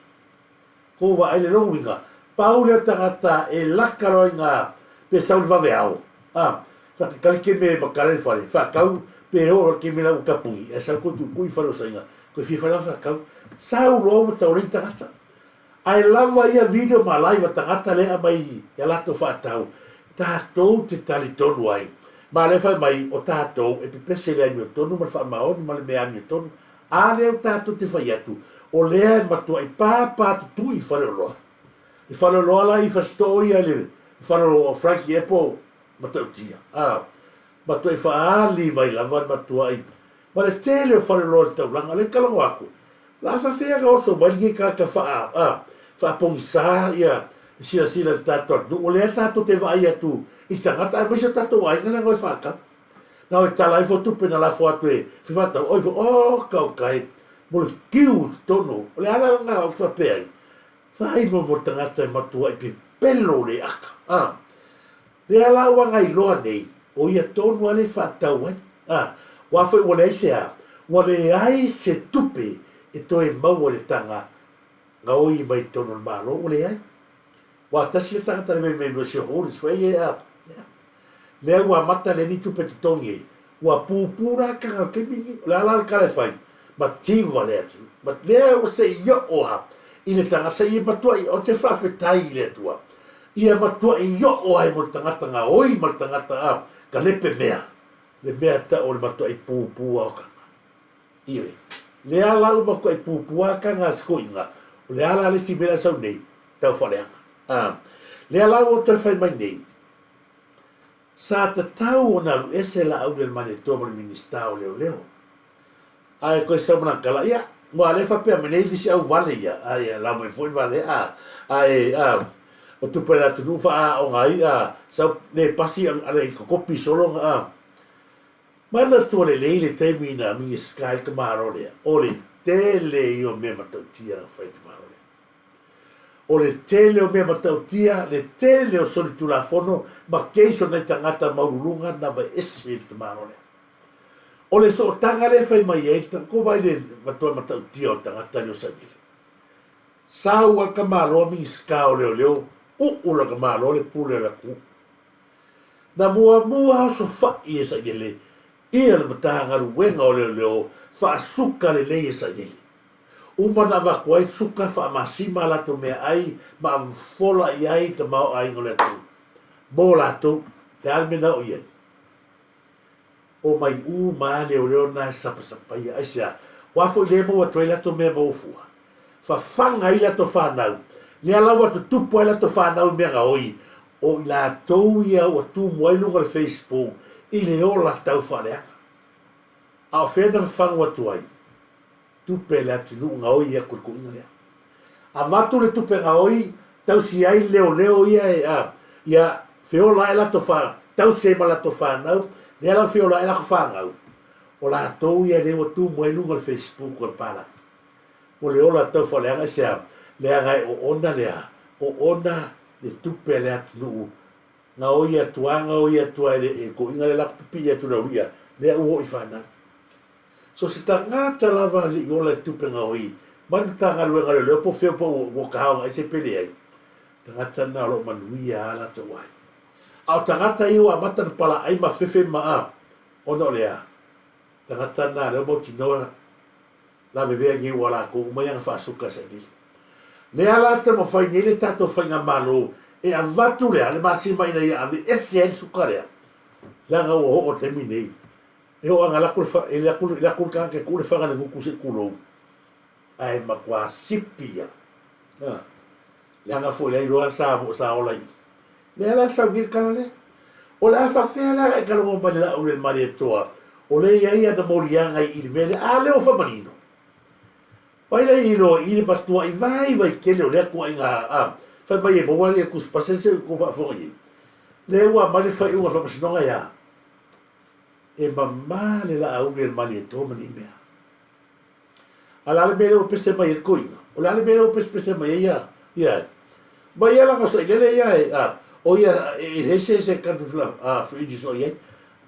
Ko vaai le lona uiga, pau lea o tagata e laka loa i nga pe sau le vaveao a whakakali ke me makala le whare, whakau pe oo ke me la ua kapungi, e sau koe kuikui i whare o sainga, koe fia whare whakau, sau loa ua tau rei tangata. Ae lava ia video ma live a tangata lea aumai ia latou whaatau, tatou te tali tonu ai. Ma lea whai mai o tatou e pepese le amiotonu ma le whaamaoni ma le mea amiotonu, a lea o tatou te whai atu, o lea e matuai pāpā tutui i Faleoloa. I Faleoloa la i Fasitoo ia le fale o Frankie Apple matautia, a, matuai faaali mai lava le matuai ma le tele o faleoloa i le taulaga, lea kalago aku, la faafefea na oso mai lenei tagata faa, a, faapogisā ia le silasila i le tatou atunuu, o lea tatou te vaai atu i tagata aemaise o tatou aiga na e faatau. Na o e tala ifo tupe na lafo atu e fai faatau, oi fo, oh, kaukai, mo le tiu i totonu, o le ala lena ou te faapea ai, Whai momo tagata e matuai pepelo le aka, a. Lea la ua gailoa nei, o ia tonu a le whaatau ai, a. Wa foi ua leai se a, ua leai se tupe e toe maua le tanga gaoi mai tonu o le Malo, ua leai. Wa tasi le tangata le mei mei se holders foi e a, ia. Lea ua amata le ni tupe totogi ai, ua pupū la kanga o taimi ni, o le a la le kala e fai, mativa le atunuu. Ma lea ua se i oo a i le tagata ia matuai, o te faafetai i le Atua, ia matuai oo ai mo le tagata gaoi ma le tagata a ka lepe mea, le mea tau o le matuai pupū a o kanga. Ioe. Lea la ua matuai pupū a kanga a sikoiga, o le a la le isi mea la sau nei, tau faaleaga. A, lea la ua toe fai mai nei, Sa tatau ona alu ese Laauli-a-le-Malietoa ma le Minisita o Leoleo. Ae koe sau manakala, ia, ua le faapea mai nei lisi au vale ia, a ia lau mai foi le vale, a, ae, a, o tupe a le atunuu faaaoga ai, a, sau le pasi a le kokopi solo, a. Manatua lelei le taimi na Minisita ai le tamaloa lea, o le tele ia o mea matautia na fai e le tamaloa lea. O le tele o mea matautia, le tele o solitulafono ma case o nai tagata maululuga na vaeese i le tamaloa lea. O le sootaga lea e fai mai ai, ko vai le matua matautia o le tagata lea o Samuele. Sau a le tamaloa Minisita o Leoleo, uu lana Malo le pule a le atunuu. Na muamua osofai e Sailele ia le Matagaluega o Leoleo faasuka lelei e Sailele. Uma na avatu ai suka faamasima a latou meaai ma fola i ai tamaoaiga o le atunuu. Mo latou, le a le mea na oo i ai? O maiu ma leoleo na e sapasapaia. Aisea? Ua foi lea e maua atu ai latou mea maua fua. Fafaga ai latou fanau. Lea la ua tutupu ai latou fanau i mea gaoi, o i latou ia ua tumu ai luga o le Facebook i le ola tau faaleaga. A o fea na fafagu atu ai? Tupe a le atunuu gaoi atu i le koiga lea. Avatu le tupe gaoi, tausi ai leoleo ia e, a, ia feola ai latou fa, tausi ai ma latou fanau, lea la ua feola ai latou fanau, o latou ia lea ua tumu ai luga o le Facebook o le palagi. Mo le ola tau faaleaga i se a? Leaga e oona lea, oona le tupe a le atunuu, gaoi atu a, gaoi atu a e le koiga lea latou pipii atu i le aulia, lea ua oo i fanau. So se tagata lava le i ola i tupe gaoi mai le Matagaluega o Leoleo po o fea po ua kaoga ese pe leai, tagata na o lo o manuia a latou aiga. A o tagata ia ua amata ona palaai ma fefe ma a, ona o le a? Tagata na lea ua mautinoa lavevea nei ua latou uma ia na faasuka sailili. Lea la taumafai nei le tatou faigamalo e avatu lea le masima ina ia ave ese ai le suka lea, leaga ua oo i le taimi nei E oo ana lako le fa, e lako, e lako le tagata e tuu le faga i le gutu se i tulou, ae matua sipi ia. A, leaga foi la iloa sa, sa ola i. Lea la sau nei le tala lea. O le a faafefea la ona e talanoa mai i le Laauli a le Malietoa, o lea e i ai ana moliaga i i le mea lea, a lea ua faamanino. Fai lea i loa i le matuai vaivai tele o lea tuuaiga, a, fai mai e maua le tusipasi se i tou faafofoga i ai. Lea ua aumai le faaiuga o le faamasinoga ia. E mama le Laauli a le Malietoa ma nei mea. A o le a le mea lea ua pese mai ai le toeaina? O le a le mea lea ua pesepese mai ai ia, ia e? Mai ia lana sailele ia e, a, o ia, e leai se, se conflict of interest o i ai.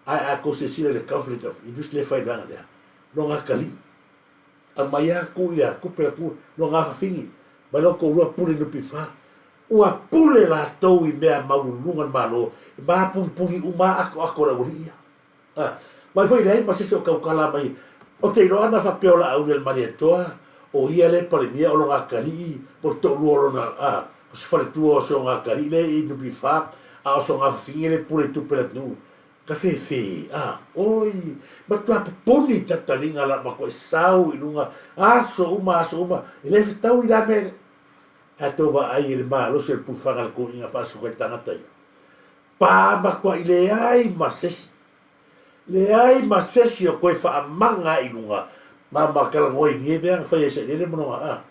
Ae a tou silasila i le conflict of interest lea e fai i le vaega lea, lona atalii. Aumai atu ia tupe atu lona afafini mai lona toalua pule NPF. Ua pule latou i mea maululuga le Malo e mapunipuni uma atoato le aualii ia. A, mai foi leai ma sese o tautala mai o te iloa ana faapea o Laauli a le Malietoa o ia le Palemia o lona atalii po o le toalua o lona a o se faletua o se ona atalii le i NPF a o sona afafine le pule i tupe a le atunuu. Ka fefe, a, oi, matua pupuni tataliga la matuai sau i luga aso uma aso uma e le fetaui la mea Ae tou vaai i le malosi o le pulefaga a le toeaina faasuka i tagata ia. Pa matuai leai ma sesi. Leai ma sesi o toe faamaga ai i luga ma ma talanoa i nei mea na fai ai sailele ma lona a.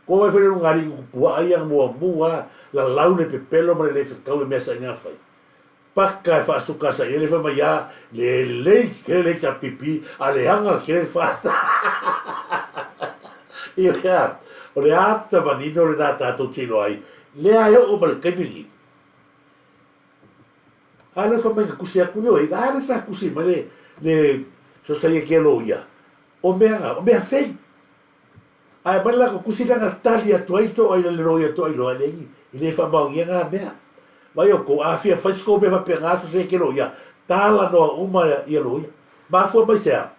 Ko wai foi le luga alii nuku puaa ia na muamua lalau le pepelo ma le le fetau i mea sailele na fai. Paka e faasuka sa i le fai mai a lelei tele le HRPP a leaga tele le FAST. Ia, o le ata manino lena tatou te iloa ai, lea e oo mai le taimi lenei. A lea fai mai na tusi atu, ioe, a lea sa tusi mai le, le Sosaiete a Loia, o mea na, o mea fei. Ae aumai le latou tusi lea na tali atu ai toa i le loia toa iloa e leai e le faamaonia na mea. Vaai outou, a fia fai se tou mea faapena so se ke loia, talanoa uma ia loia. Mafua mai se a?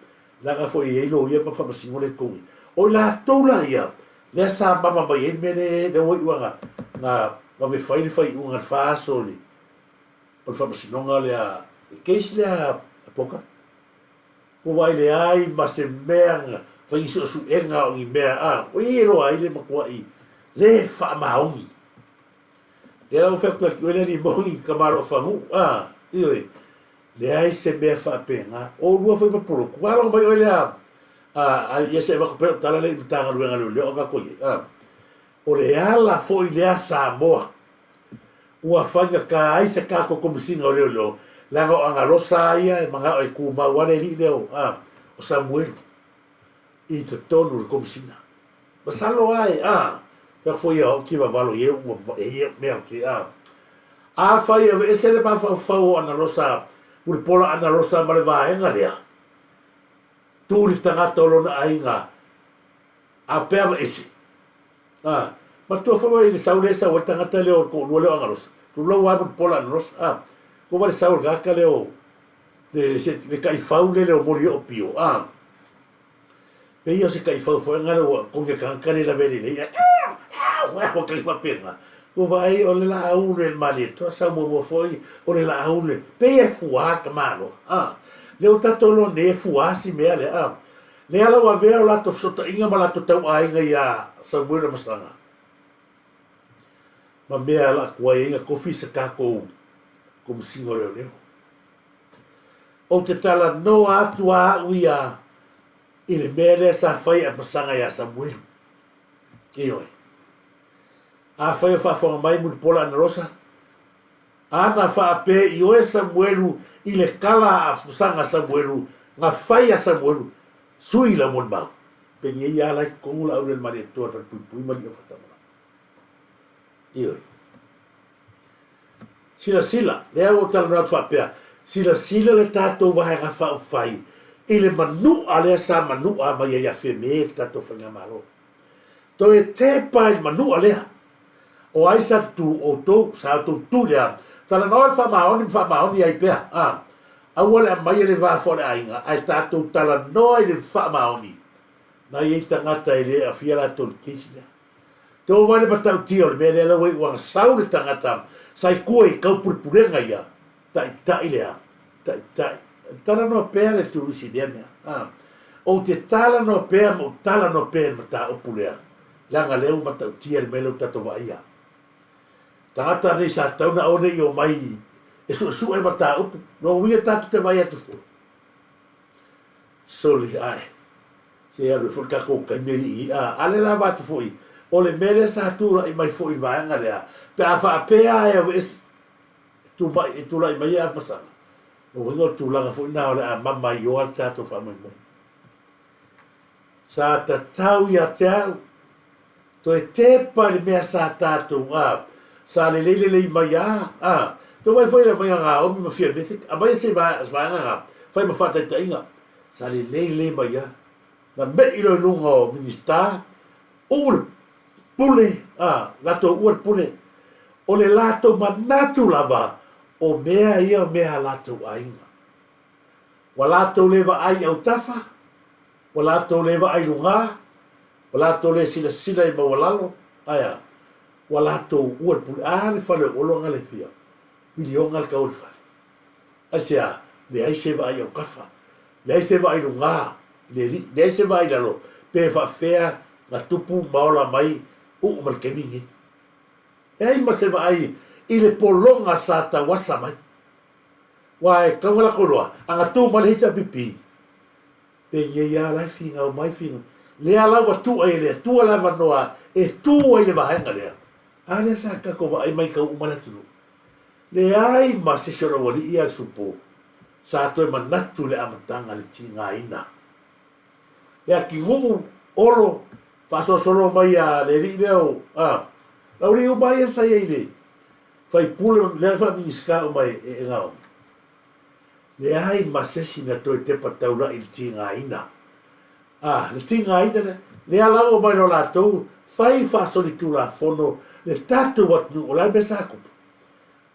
Leaga foi e i ai loia ma faamasino le totogi. O i latou la ia, lea sa mama mai ai le mea lea lea ua iu na na vave fai le faaiuga i le fa aso o le o le faamasinoga lea, le case lea a Poka. Ua vaai leai ma se mea na fai ni suesuega o ni mea a o i e loa ai le matuai le faamaoni. Lea la ua fai atu ia te oe le alii moni tamaloa fanuu a, ioe, leai se mea faapena. Oulua foi ma Polotu, ua aloga mai oe lea a, a ia se avatu pea lau tala lea i Matagaluega a Leoleo a tatou i ai a. O le ala foi lea Samoa Ua faigata ai se tatou Komesina o Leoleo, leaga o Agalosa a ia e manao e tumau a le alii lea o, a, o Samuelu i totonu o le Komesina. Masalo a e, a, fai atu foi ia o ki vavalo i e ua e ia mea o ke, a. Afai e aveese le mafaufau o Analosa, Mulipola Analosa ma le vaega lea, tu le tagata o lona aiga, a pea aveese. A, Matua foi oe i le sau lea e sau ai le tagata lea o le toalua lea o Agalosa. Tulou lava Mulipola Anarosa, a. Ko vaai le sau o le tagata lea o le, se, le taifau lele o Molioo-pio, a. Pei o se taifau foi lena ua togi e tagata le lavea lelei ae ua tali faapena. Ua vaai o le laau le Malietoa sau muamua foi o le laau le pei e fuā le tamaloa a. Lea ua tatou iloa nei e fuā si mea lea a. Lea la ua avea o latou fesootaiga ma latou tauaiga iā Samuel Amasaga ma mea la tuai ai na tofi se tatou Komesina o Leoleo. Ou te talanoa atu a au ia i le mea lea sa fai e Amasaga iā Samuelu. Ioe. Afai o faafofoga mai Mulipola Anarosa, ana faapea i oe Samuelu i le tala a Amasaga a Samuelu, na fai a Samuelu, sui lau molimau. Penei ia la i totonu la au le Malietoa le Falepuipui ma Lio Fatamalaa. Ioe. Silasila, lea ua ou talanoa atu faapea, silasila le tatou Vaega Faaupufai i le manu'a lea sa manu'a mai ai ia Fiame le tatou Faigamalo. Toe tepa i le manu'a lea. O ai sa tutū? Outou, sa outou tutū i le a? Talanoa i le faamaoni ma faamaoni ai pea, a. Aua le aumaia le va foi o le aiga, ae tatou talanoa i le faamaoni. Na i ai tagata e le aafia latou i le case lea. Te ova ai le matautia o le mea lea la ua iu ana sau le tagata sa i tua i taupulepulega ia, taitai lea, taitai. Talanoa pea le turisi i lea mea. A. Ou te talanoa pea ma ou talanoa pea i le mataupu lea, leaga lea ua matautia le mea lea ua tatou vaaia. Tagata nei sa tatau ona aua ne i omai e suesue mataupu, lona uiga tatou te vaai atu foi. Soli, ae. Se alu ai foi le tatou taimi alii, a, a lea lava atu foi, o le mea lea sa tulai mai foi i le vaega lea, pe a faapea lava e aveese, e tumai, e tulai mai ia Afamasaga, lona uiga o le tulaga foi lena o le a mamaioa le tatou faamoemoe. Sa tatau ia te au, toe tepa i le mea sa tatou, a, sa lelei lelei mai a, a, toe vaai foi i le aumaiga a Naomi ma Fiame, aumaia se vaega na, fai ma faataitaiga, Sa lelei lelei mai a. Na mei loa i luga o Minista, uu le pule, a, latou uua le pule. O le latou manatu lava, o mea ia o mea a latou aiga. Ua latou le vaai i autafa, ua latou le vaai i lugā, ua latou le silasila i maualalo, ae a? Ua latou uua le pule. A le fale o Olo na le fia miliona le tau o le fale. Aisea? Leai se vaai autafa, leai se vaai lugā i le alii, leai se vaai i lalo, pe faafefea na tupu ma ola mai uu ma le taimi lenei. Leai ma se vaai i le pologa sa tauasa mai. Aua e tatau ona latou iloa, a na tu mai le HRPP, penei lava la e finau mai, finau. Lea la ua tuu ai e le Atua le avanoa e tu ai le vaega lea. A lea sa tatou vaai mai tau uma le atunuu. Leai ma se isi o laualii ia Supo sa toe manatu i le amataga le tigaina. Le atinuu Olo faasolosolo mai a le alii lea o a laualii uma ia sa iai i le faipule lea faa-Minisita uma e Naomi. Leai ma se isi na toe tepa taulai i le tigaina. A, le tigaina lea, lea la ua omai loa latou fai faasolitulafono le tatou atunuu, o le a le mea sa tupu?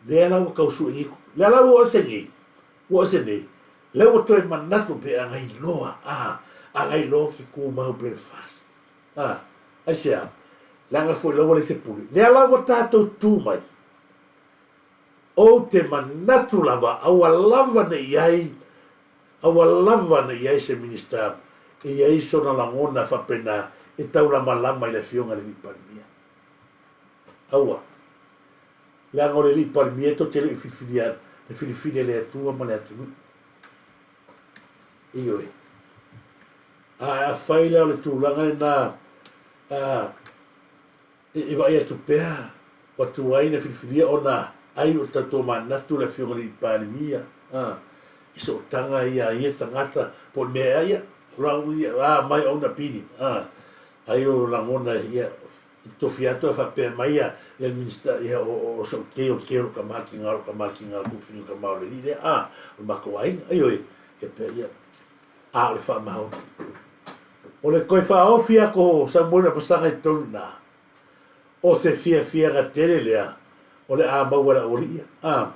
Lea la ua tau sue nei, lea la ua o ese nei, ua o ese nei, lea ua toe manatu pe a gailoa, a, a gailoa ke tumau pe le FAST. A, aisea? Leaga foi la ua leai se pule. Lea la ua tatou tu mai, ou te manatu lava aua lava ne i ai, aua lava ne i ai se Minista e i ai sona lagona faapena e taulamalama i le Afioga i le Alii Palemia. Aua. Leaga o le Alii Palemia tou te le i filifilia le filifili a le Atua ma le atunuu. Ioe. Ae afai la o le tulaga lena a e vaai atu pea ua tuai na filifilia ona ai o tatou manatu le Afioga i le Alii Palemia a i sootaga ia a ia tagata po o le mea ea ia a mai own opinion a ai o lagona ia I tofi atu ae faapea mai ia le Minista, ia o sou kei o le kei o lou tama, le tiga o lou tama, le tiga o le tuafafine o le tama o le alii lea, a, o le matou aiga. Ioe, ia pea ia, a o le faamaoni. O le toe faaofi atu o Samuele Apasaga i totonu i ina, O se fiafiaga tele lea o le a maua e le aualii ia. A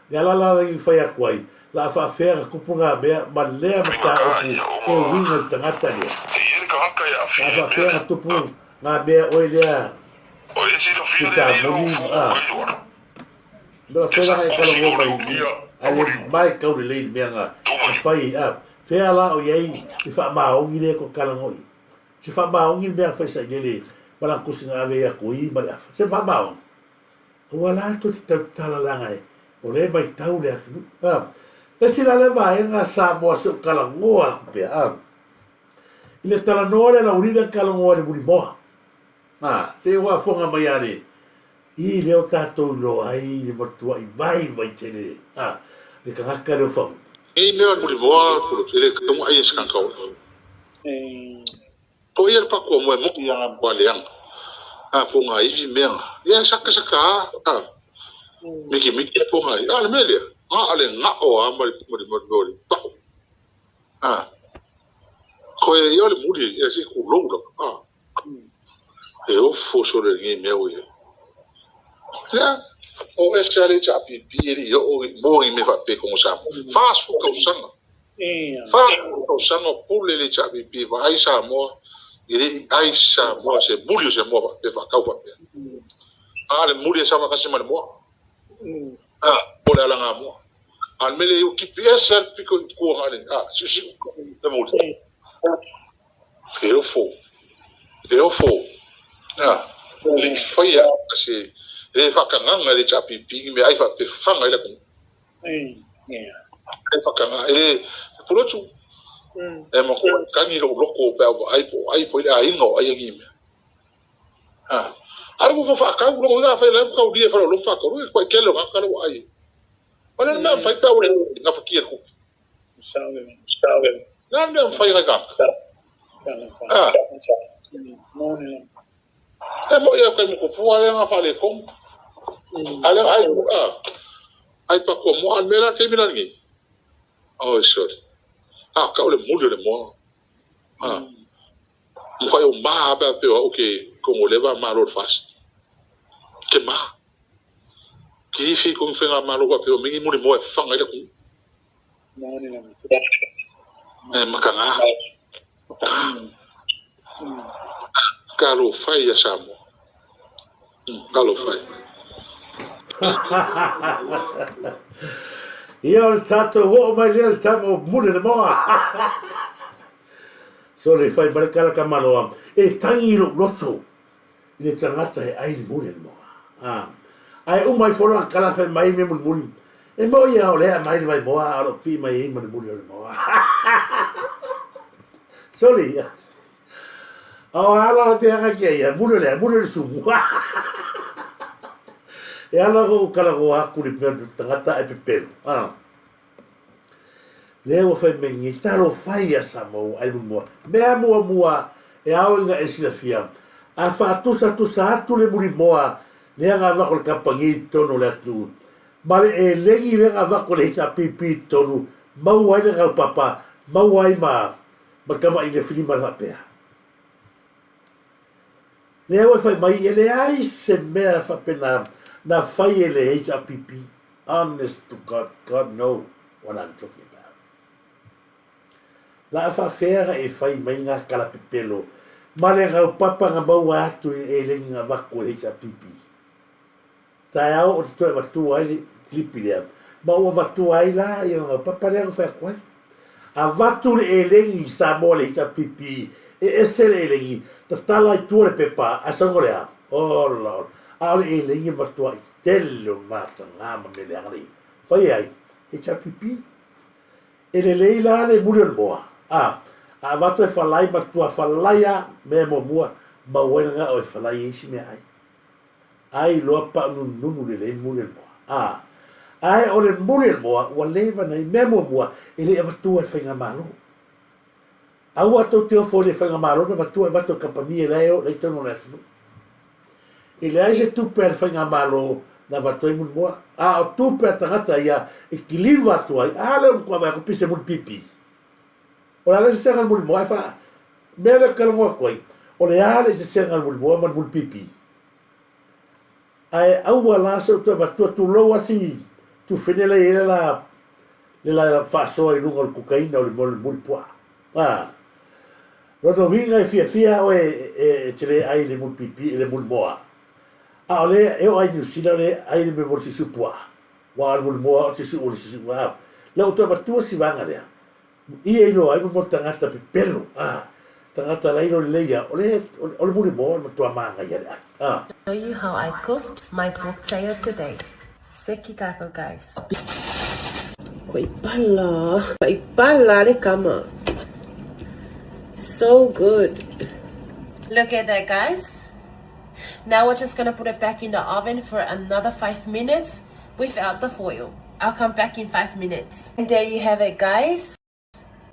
le ala la i fai atu ai, la a faafea na tupu nā mea ma lea mataupu e uiga i le tagata lea. La a faafea na tupu nā mea oe lea Titamuli, a. Me la fea e talanoa mai i, ae le mae kau lelei le mea na fai, a. Fea la o i ai le faamaoni lea ko talanoa i ai. Se faamaoni le mea na fai sailele ma lana tusi na ave ai atu i ma le afa. Se faamaoni. Aua la tou te tautala leaga e o lea e maitau le atunuu. A. Le isi la lea vaega Samoa se i ou talanoa atu pea. A. I le talanoa lea Laulii lea na talanoa i le Mulimoa. A. Se i ou faafofoga mai a le i lea o tatou iloa ai le matuai vaivai tele a le tagata lea o Fagu. Nei mea o le Mulimoa e le tatau ona ai e se tagata ola. Po ia le paku moe mo ia nga wa leanga. A po nga ivi mea nga. Ia saka saka a. A. Miki miki po nga. A le mea lea. Nga ale nga o a ma le ma le ma le paku. A. Ko e ia le muli ia se ku lou la. A. E ofo sole ngi mea o ia. Lea o ese ale cha pipi e i o mo ngi me fa pe ko sa. Fa su tausaga. 40 tausaga o pule le HRPP vaai Samoa e le i ai Samoa se muli o se moa faapea faakau faapea. A le muli e sama kasi ma le moa. A o le alaga moa. A le mele i o kipi ese al piko i kua ngale. A siusiu le muli. E ofo. E ofo. A le i whaia se le whakanganga le HRPP i me ai whape whanga i la kunu. E whakanga, e le pulotu. E ma ko kangi lo loko pe au ai po ai po i a inga o ai ngi mea. Ha. Ara mo fa ka lo nga fa le ka udi fa lo fa ko ko ke lo nga ka lo ai. Ona na fai pe o nga fa ki ku. Na na fai nga ka. Ah. E mo ia kai mo ko pua le nga fa le kom. Ale ai a ai pa ko mo al mera te mira ngi. Oh sorry. Ah ka ole muli le mo. Ah. Mo kai o ma ba pe o ke ko mo leva ma lo fast. Ke ma. Ki fi ko mfenga ma lo pa pe o mingi muli mo e fanga ile ku. E makanga. Ka lo fai ya Samoa. Ka lo fai. Ia o le tatou oo mai lea le tama o muli le moa. Sorry, fai mai le kala ka maloa. E tangi i lou loto i le tagata e ai le muli le moa. Ah. Ae uma ifo lona kala fai mai mea mulimuli. E moi ia o lea mai le vaimoa a o lo pii mai ai ma le muli o le moa. Sorry. O ala la te hanga kia ia, muli o lea, muli o le sumu. E ala ko kala ko aku le pea tangata e pepelo. Ah. Lea ua fai mai nei, talofa ia Samoa ai muamua. Mea muamua e ao ina e silafia, a faatusatusa atu le mulimoa lea na avatu e le kamupani i totonu o le atunuu, ma le eleni lea na avatu e le HRPP i totonu, maua ai le raupapa, maua ai ma ma le tamaʻi filima le faapea. Lea ua fai mai, e leai se mea faapena na fai e le HRPP. Honest to God, God know what I'm talking about. La a faafea na e fai mai ngā kala pepelo ma le raupapa na maua atu i le eleni na avatu e le HRPP. Taeao o te toe avatua ai le kilipi lea, ma ua avatua ai la ia raupapa lea na fai atu ai. Avatu le eleni i Samoa le HRPP, e ese le eleni, tatala i tua le pepa, ae saunoa le a? Ola ola. A o le eleni e matuai tele o matagā ma mea leaga le fai ai HRPP. E lelei la le muli o le moa, a, a avatu e falai matua falai a mea muamua maua ai le gao e falai ai isi mea ai. Ai loa pau nunununu lelei muli o le moa. A, ae o le muli o le moa ua leva nei mea muamua e le i avatua e le faigamalo. Aua tou te ofo i le faigamalo na avatua e avatu e le kamupani e lae o la i totonu o le atunuu. E leai se tupe a le faigamalo na avatu ai mulimua, a o tupe a tagata ia e kiliva atu ai, a lea ua matua vaai atu pei se muli pipi. O le a le sesega o le mulimua, ae fa mea lea ou te talanoa atu ai, o le a le sesega o le mulimua ma le muli pipi? Ae aua la se ou toe avatua, tulou a si tufene la i ai le la le la faasoa i luga o le kukaina o le mea o le muli puaa. A. Lona uiga e fiafia oe e te le ai i le muli pipi i le muli moa. A o lea e oo ai i Niu Sila o lea e ai le mea mo le siusiu puaa. Aua o le muli moa o le siusiu o le siusiu. A. Lea ua toe avatua si vaega lea. Ia iloa ai mo tagata pepelo, a, tagata la iloa lelei ia, o le, o le muli moa o le matua māngaia le ai, a. Show you how I cooked my pork tail today. Seki kako guys. Koi pala, koi pala le kama. So good. Look at that guys. Now we're just gonna put it back in the oven for another 5 minutes without the foil. I'll come back in 5 minutes. And there you have it guys.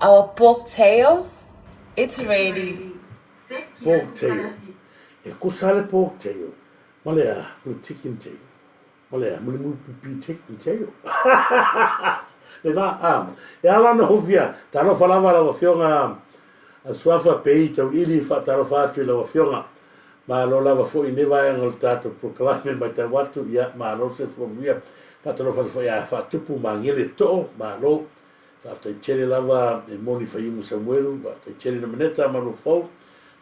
Our pork tail, it's ready. Pork tail. E kusa le pork tail. Ma le a, mo le chicken tail. Ma le a, mo le mulu pipi chicken tail. Le na, a, e ala na hofia, talofa lava lau afioga a Suafa Pei Tauiliili faatalofa atu i lau afioga. Malo lava foi i nei vaega o le tatou polokalame matau atu, ia, malo le soifua manuia. Faatalofa atu foi ia Faatupu Magele Too, malo. Faafetai tele lava e Moni Faiumu Samuelu, faafetai tele Nomeneta Maluafou,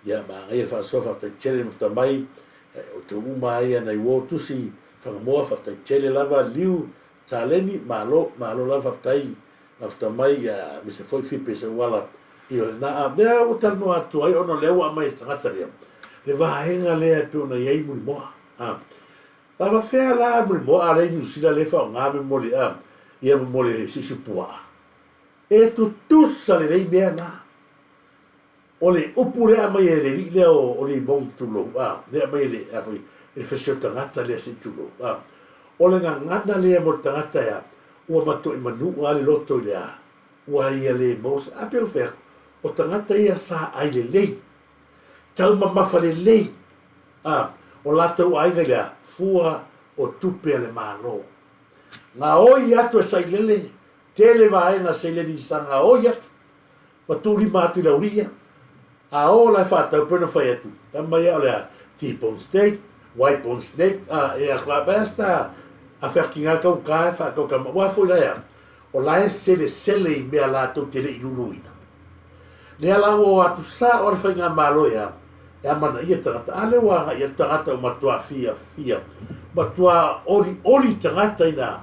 ia, manaia le faasoa, faafetai tele le mafuta mai, e outou uma lava ia nai uo tusi Fagamoa, faafetai tele lava Liu Taleni, malo, malo lava faafetai mafuta mai, ia, aemaise foi Fipe Seuala, Ioe, na a mea ua talanoa atu ai ona o lea ua aumai e le tagata lea, le vaega lea e pei ona i ai Mulimoa. A, lava fea la Mulimoa a lea i Niu Sila lea e faaaoga me mole, a, ia ma mole siusiu puaa. E tutusa lelei mea na. O le upu lea e aumai e le alii lea o Limong tulou, a, lea e aumai e le, a foi, e le fesi o tagata lea se i tulou, a. O le gagana lea mo le tagata e a, ua mato'i manu'a le loto i le a, Ua ia le maua se ape o fai atu, o tagata ia sa ai lelei, taumamafa lelei, a, o latou aiga i le a, fua o tupe a le Malo. Gaoi atu e Sailele, tele vaega seleni sa gaoi atu, ma tuulima atu i le auli'i ia. A o la e faatau pei ona fai atu, tama ia o le a, T-bone steak, white bone snake, a, e a, basta a feakiga kaukā e faakauka ma, ua foi la e a, O la e selesele i mea latou te le i luluina. Lea la ua o atu sa o le faigamalo e a, e amanaia tagata. A lea ua agai atu tagata ua matua fiafia, matua olioli tagata ina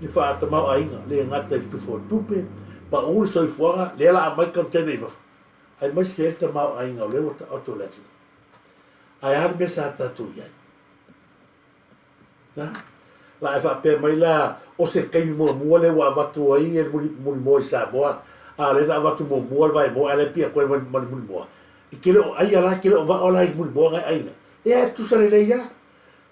le faatamaoaiga, le gata i le tufa o tupe, pau le soifuaga, lea la aumai container i fafo, aemaise ai le tamaoaiga o lea ua taoto i le atunuu. Ae a le mea sa tatou i ai? Na, la e faapea mai la, o se taimi muamua lea ua avatu ai e le Mulimoa i Samoa, a o lea na avatu muamua le vaemoa, ae la e pia atu ai ma le Mulimoa. E te le o aia la, e te le o vao la i le Mulimoa ngai aiga. Ea e tusa lelei lava.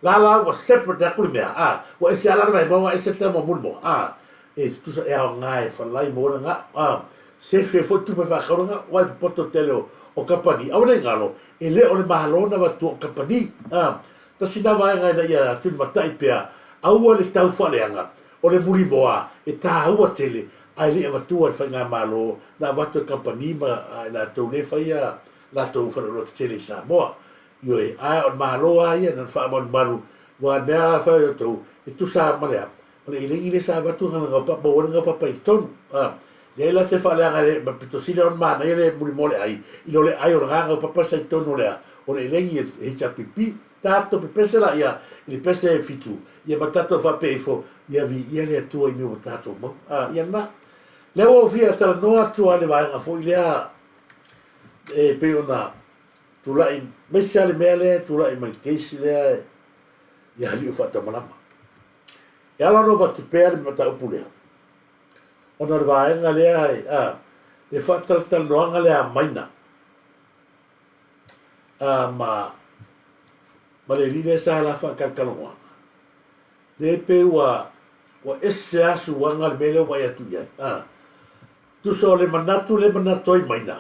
La la ua separate atu le mea, a, ua ese lava la le vaemoa, ua ese le tama o Mulimoa, a, e tutusa e aoga e falai mo le ga, a, sefe foi tupe faakaula ga, ua e popoto tele o, o kamupani. Aua ne i galo, e le o le Malo na avatua o kamupani, a, Tasi na vaega ina ia tulimatai pea, aua le tau faaleaga, o le mulimoa e tāua tele ae le i avatua e le Faigamalo na avatu e kamupani ma i latou le faia latou faleoloa tetele i Samoa. Ioe, ae o le Malo a ia na faamalumalu aua le mea a fai outou e tusa ma le a? O le elegi lea sa avatu na gaupapa maua ai le gaupapa i totonu. A, leai la te faaleaga le ma pito sili ona manaia le mulimoa le ai i lo le ai o lena gaupapa sa i totonu o le a? O le elegi e HRPP. Tatou pepese laia i le pese e fitu, ia ma tatou faapea ifo, ia viia le Atua i mea ua tatou maua. A, ia lena. Lea ua ou fia talanoa atu lava i le vaega foi lea e pei ona tulai, aemaise lava le mea lea e tulai mai le case lea ia Hali'u Faatamalama. E ala ona ou avatu pea le mataupu lea, ona o le vaega lea, a, le faatalatalanoaga lea a Maina, a, ma, ma le alii lea sa la faatalatalanoaga, lea pei ua, ua ese lava suaga le mea lea ua vaai atu i ai, a. Tusa o le manatu lea e manatu ai Maina,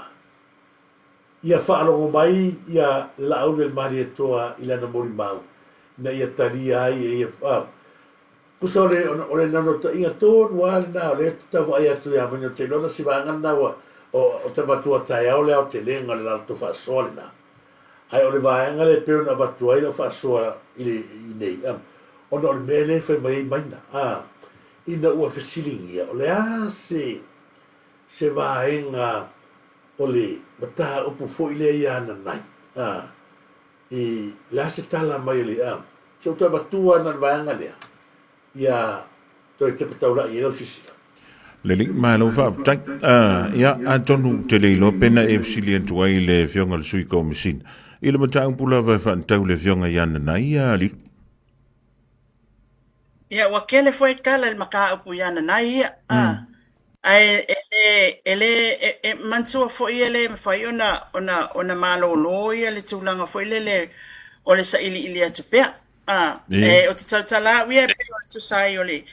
ia faalogo mai ia le Laauli-a-le-Malietoa i lana molimau, ina ia talia ai e ia, a, tusa o le, o le naunautaiga tonu lava lena o lea e tau vaai atu ia Maina, ou te iloa na si vaega lena ua, o, o te avatua taeao le aotelega o le latou faasoa lena. Ae o le vaega lea e pei ona avatu ai lau faasoa i le, i nei, a, Ona o le mea lea e fai mai ai Maina, a, ina ua fesiligia, o le a se, se vaega o le mataupu foi lea ia Nanai, a, i le a se tala mai a le, a, se i ou toe avatua na o le vaega lea, ia toe tepa taulai ai lau sisila. Lelei, malo faafetai. Ia, atonu ou te le iloa pe na e fesili atu ai i le Afioga i le Sui Komesina i le mataupu lava e faatatau i le Afioga ia Nanai, ia Lilo. Ia, ua tele foi tala i le mataupu ia Nanai ia. Ae e le, e le, e, e manatua foi e le mafai ona, ona, ona malolo ia le tulaga foi lele o le sailiili atu pea. A, e, ou te tautala au ia e pei o le tusa ai o le,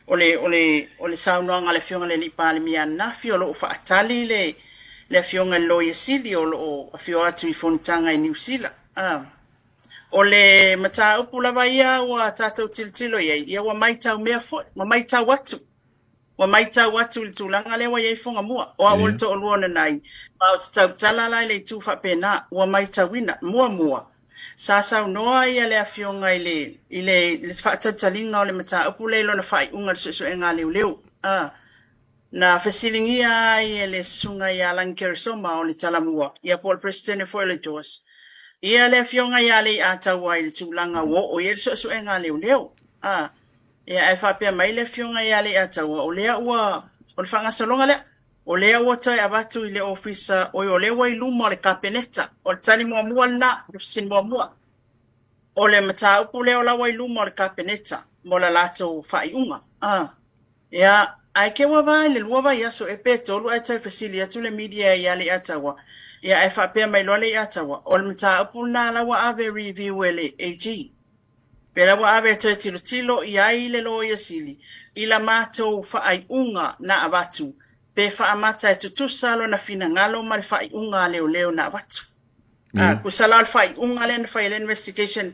o le, o le, o le saunoaga a le Afioga i le Alii Palemia ananafi, o lo o faatali le, le Afioga i le Loia Sili o lo o afio atu i fonotaga i Niu Sila. A, o le mataupu lava ia ua tatou tilotilo i ai, ia ua maitau mea foi, ua maitau atu Ua maitau atu i le tulaga lea ua i ai Fugamua, o au o le toalua o Nanai, ma ou te tautala la i le itu faapena, ua maitauina. Muamua, sa saunoa ia le Afioga i le, i le, le faatalitaliga o le mataupu lea i lona faaiuga i le suesuega a leoleo. A, na fesiligia ai e le Susuga ia Lagi Keresoma o le Talamua, ia po o le Peresetene foi o le JOS, ia le Afioga ia Leiataua i le tulaga ua oo i ai le suesuega a leoleo. A, Ia, ae faapea mai le Afioga ia Leiataua, o lea ua, o le faagasologa lea, o lea ua toe avatu i le Ofisa, oi, o lea ua i luma o le Kapeneta. O le tali muamua lena, o le fesili muamua. O le mataupu lea o la ua i luma o le Kapeneta mo la latou faaiuga. A, ia, ae ke ua va i le lua vaiaso ea pe tolu ae toe fesili atu le media ia Leiataua, ia ae faapea mai loa Leiataua, o le mataupu lena la ua ave review e le AG. Pēlā ua ave e toe tilotilo i ai le Loia Sili i la matou faaiuga na avatu, pe faamata e tutusa lona finagalo ma le faaiuga a leoleo na avatu. A, tusa la o le faaiuga lea na fai ai le investigation,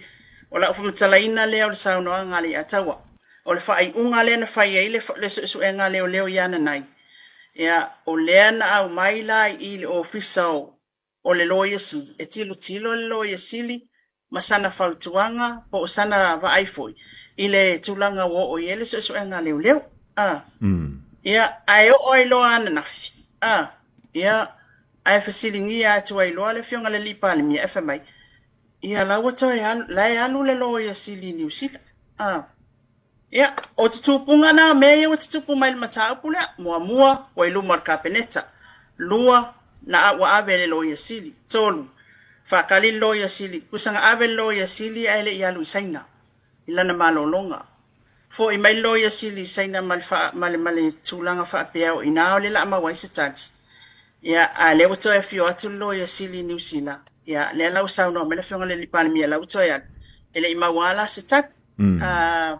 o lau faamatalaina lea o le saunoaga a Leiataua. O le faaiuga lea na fai ai le, le suesuega a leoleo ia Nanai, ia, o lea na aumai la i i le Ofisa o o le Loia Sili, e tilotilo le Loia Sili ma sana fautuaga po o sana vaai foi i le tulaga ua oo i ai le suesuega a leoleo. A. Ia, ae oo ai loa ananafi. A. Ia, ae fesiligia atu ai loa le Afioga i le Alii Palemia ae fai mai, Ia, la ua toe alu, la e alu le Loia Sili i Niu Sila. A. Ia, o tutupuga na mea ia ua tutupu mai i le mataupu lea. Muamua, ua i luma o le Kapeneta. Lua, na ua ave e le Loia Sili. Tolu, faatali le Loia Sili. Tusa na ave le Loia Sili ae le i alu i Saina i lana malologa. Foi mai le Loia Sili i Saina ma le, ma le, ma le tulaga faapea o i ina o lea o le a maua ai se tali. Ia, a lea ua toe afio atu le Loia Sili i Niu Sila. Ia, lea la ua saunoa mai le Afioga i le Alii Palemia la ua toe alu. E le i maua lava la se tali. Ae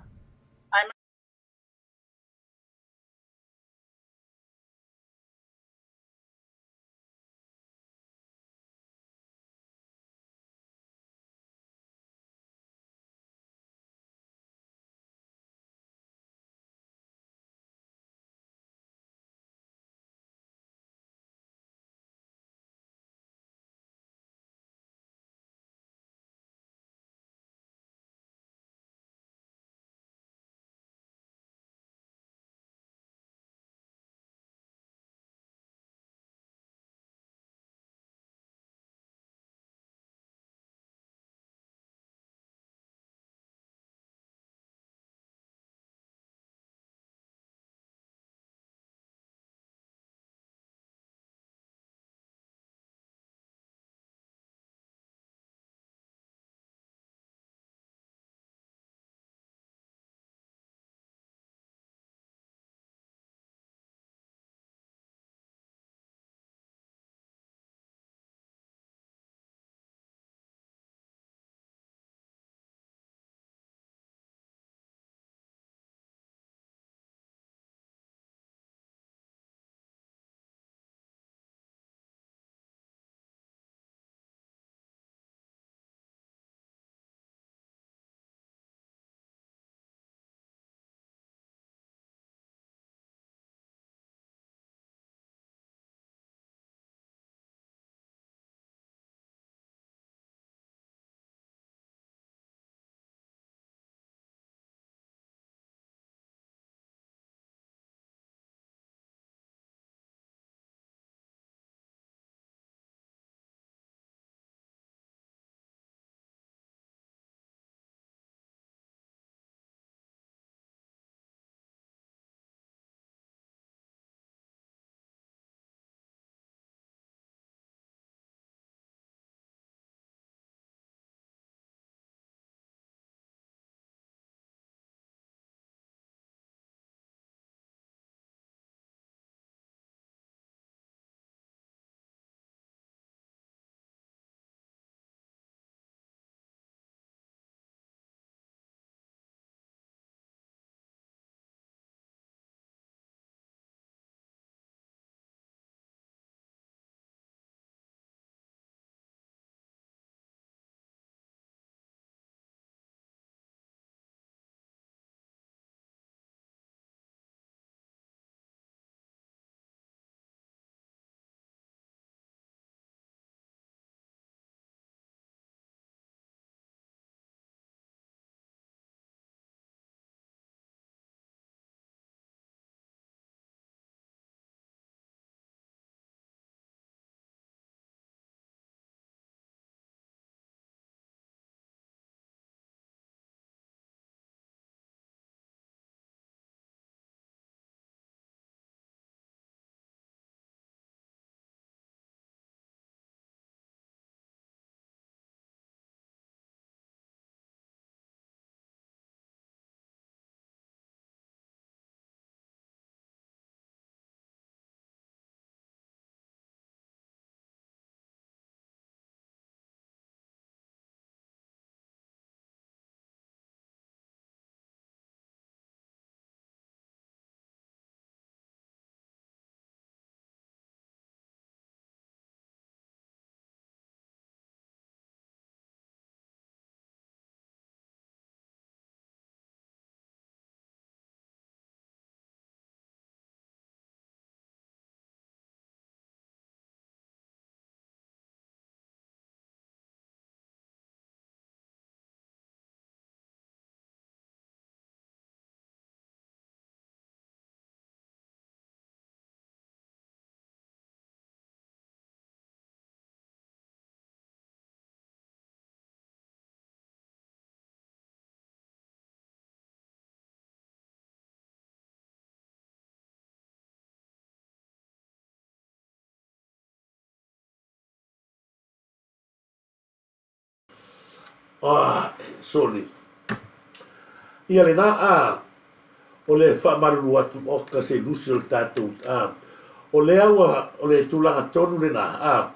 Ah, sorry. Ia lena, ah, o le faamalulu atu, oka se lusi o le tatou, ah, o lea ua, o le tulaga tonu lena, ah,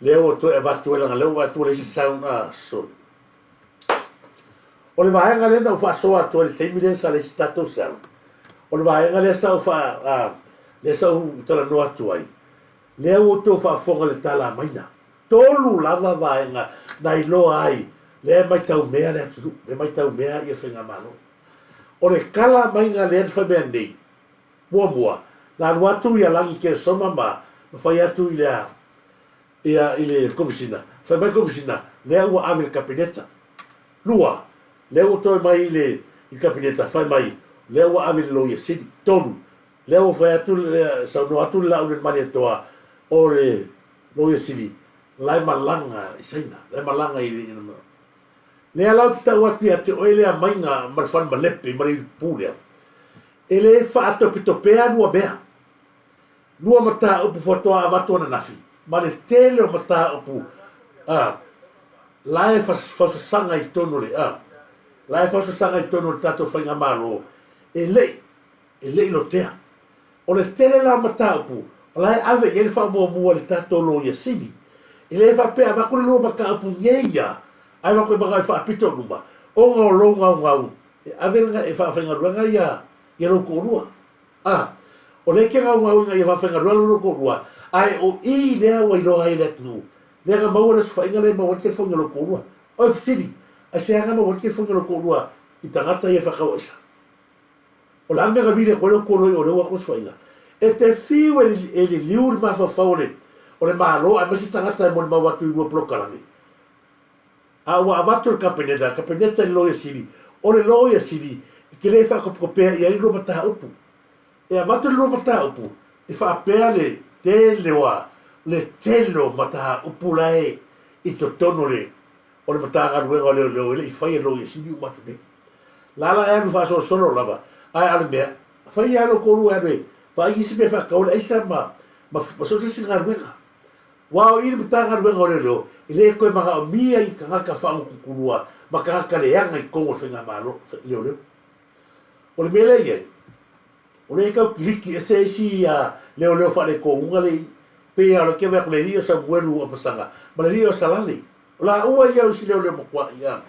lea ua toe avatu ai, leaga lea ua vaai atu ua leai se sound, ah, sorry. O le vaega lea na ou faasoa atu ai i le taimi lea sa leai se tatou sound, o le vaega lea sa ou faa, ah, lea sa ou talanoa atu ai, lea ua outou faafofoga i le talamaina. 3 lava vaega na iloa ai lea e maitau mea le atunuu, lea e maitau mea ia faigamalo. O le kala maiga lea na fai mea nei, muamua, na alu atu ia Lagi Keresoma ma ma fai atu i le a, ia i le Komisina, fai mai le Komisina, lea ua ave i le Kapeneta. Lua, lea ua toe mai i le i le Kapeneta, fai mai, lea ua ave i le Loia Sili. 3, lea ua fai atu, saunoa atu le Laulu Malietoa o le Loia Sili, la e malaga i Saina, la e malaga i le Lea la ou te tau atu ia te oe lea maiga ma le fale malepe ma le ilipu lea, e le faatopetopea lua mea. Lua mataupu faatoa avatu ananafi, ma le tele o mataupu a la e fausasaga i totonu o le a la e fausasaga i totonu o le tatou faigamalo e le i e le i lotea. O le tele la o mataupu o la e ave i ai le faamuamua i le tatou Loia Sili. E le faapea avatu le lua mataupu nei ia ae avatu e manao e faapito i luma ona o lou gaugau e ave e faafaigaluega ia ia lou toalua. A, o lea e te gaugau ina ia faafaigaluega lou toalua ae o i lea ua iloa ai e le atunuu lea na maua le osofaiga lea e maua ai le telefoni a lou toalua. O le fesili, aisea na maua ai le telefoni a lou toalua i tagata ia e faatau aisa? O le a le mea na vili atu ai lou tolo i o lea ua atu osofaiga? E te fiu e liliu le mafaufau o le o le Malo aemaise tagata e molimau atu i lua polokalame. A ua avatu e le Kapeneta, le Kapeneta i le Loia Sili, o le Loia Sili e te le faatopetopea i ai le lua mataupu. E avatu le lua mataupu e faapea le tele o a, le tele o mataupu la e i totonu o le o le Matagaluega o Leoleo e le i faia e le Loia Sili uma atu nei. La la e alu faasolosolo lava, ae a o le mea, fai lava lou toalua e alu e vaai isi mea faatau le aisa ma, ma, ma so o se isi galuega. Ua o i le Matagaluega o Leoleo e le toe manaomia i tagata faagutukulua ma tagata leaga i totonu o le faigamalo leoleo. O le mea lea e i ai, o lea e tau kiliki ese isi leoleo faaletouga lea i, pei lava o le keve atu le alii o Samuelu Apasaga ma le alii o Salale. O laua ia o isi leoleo matuai a.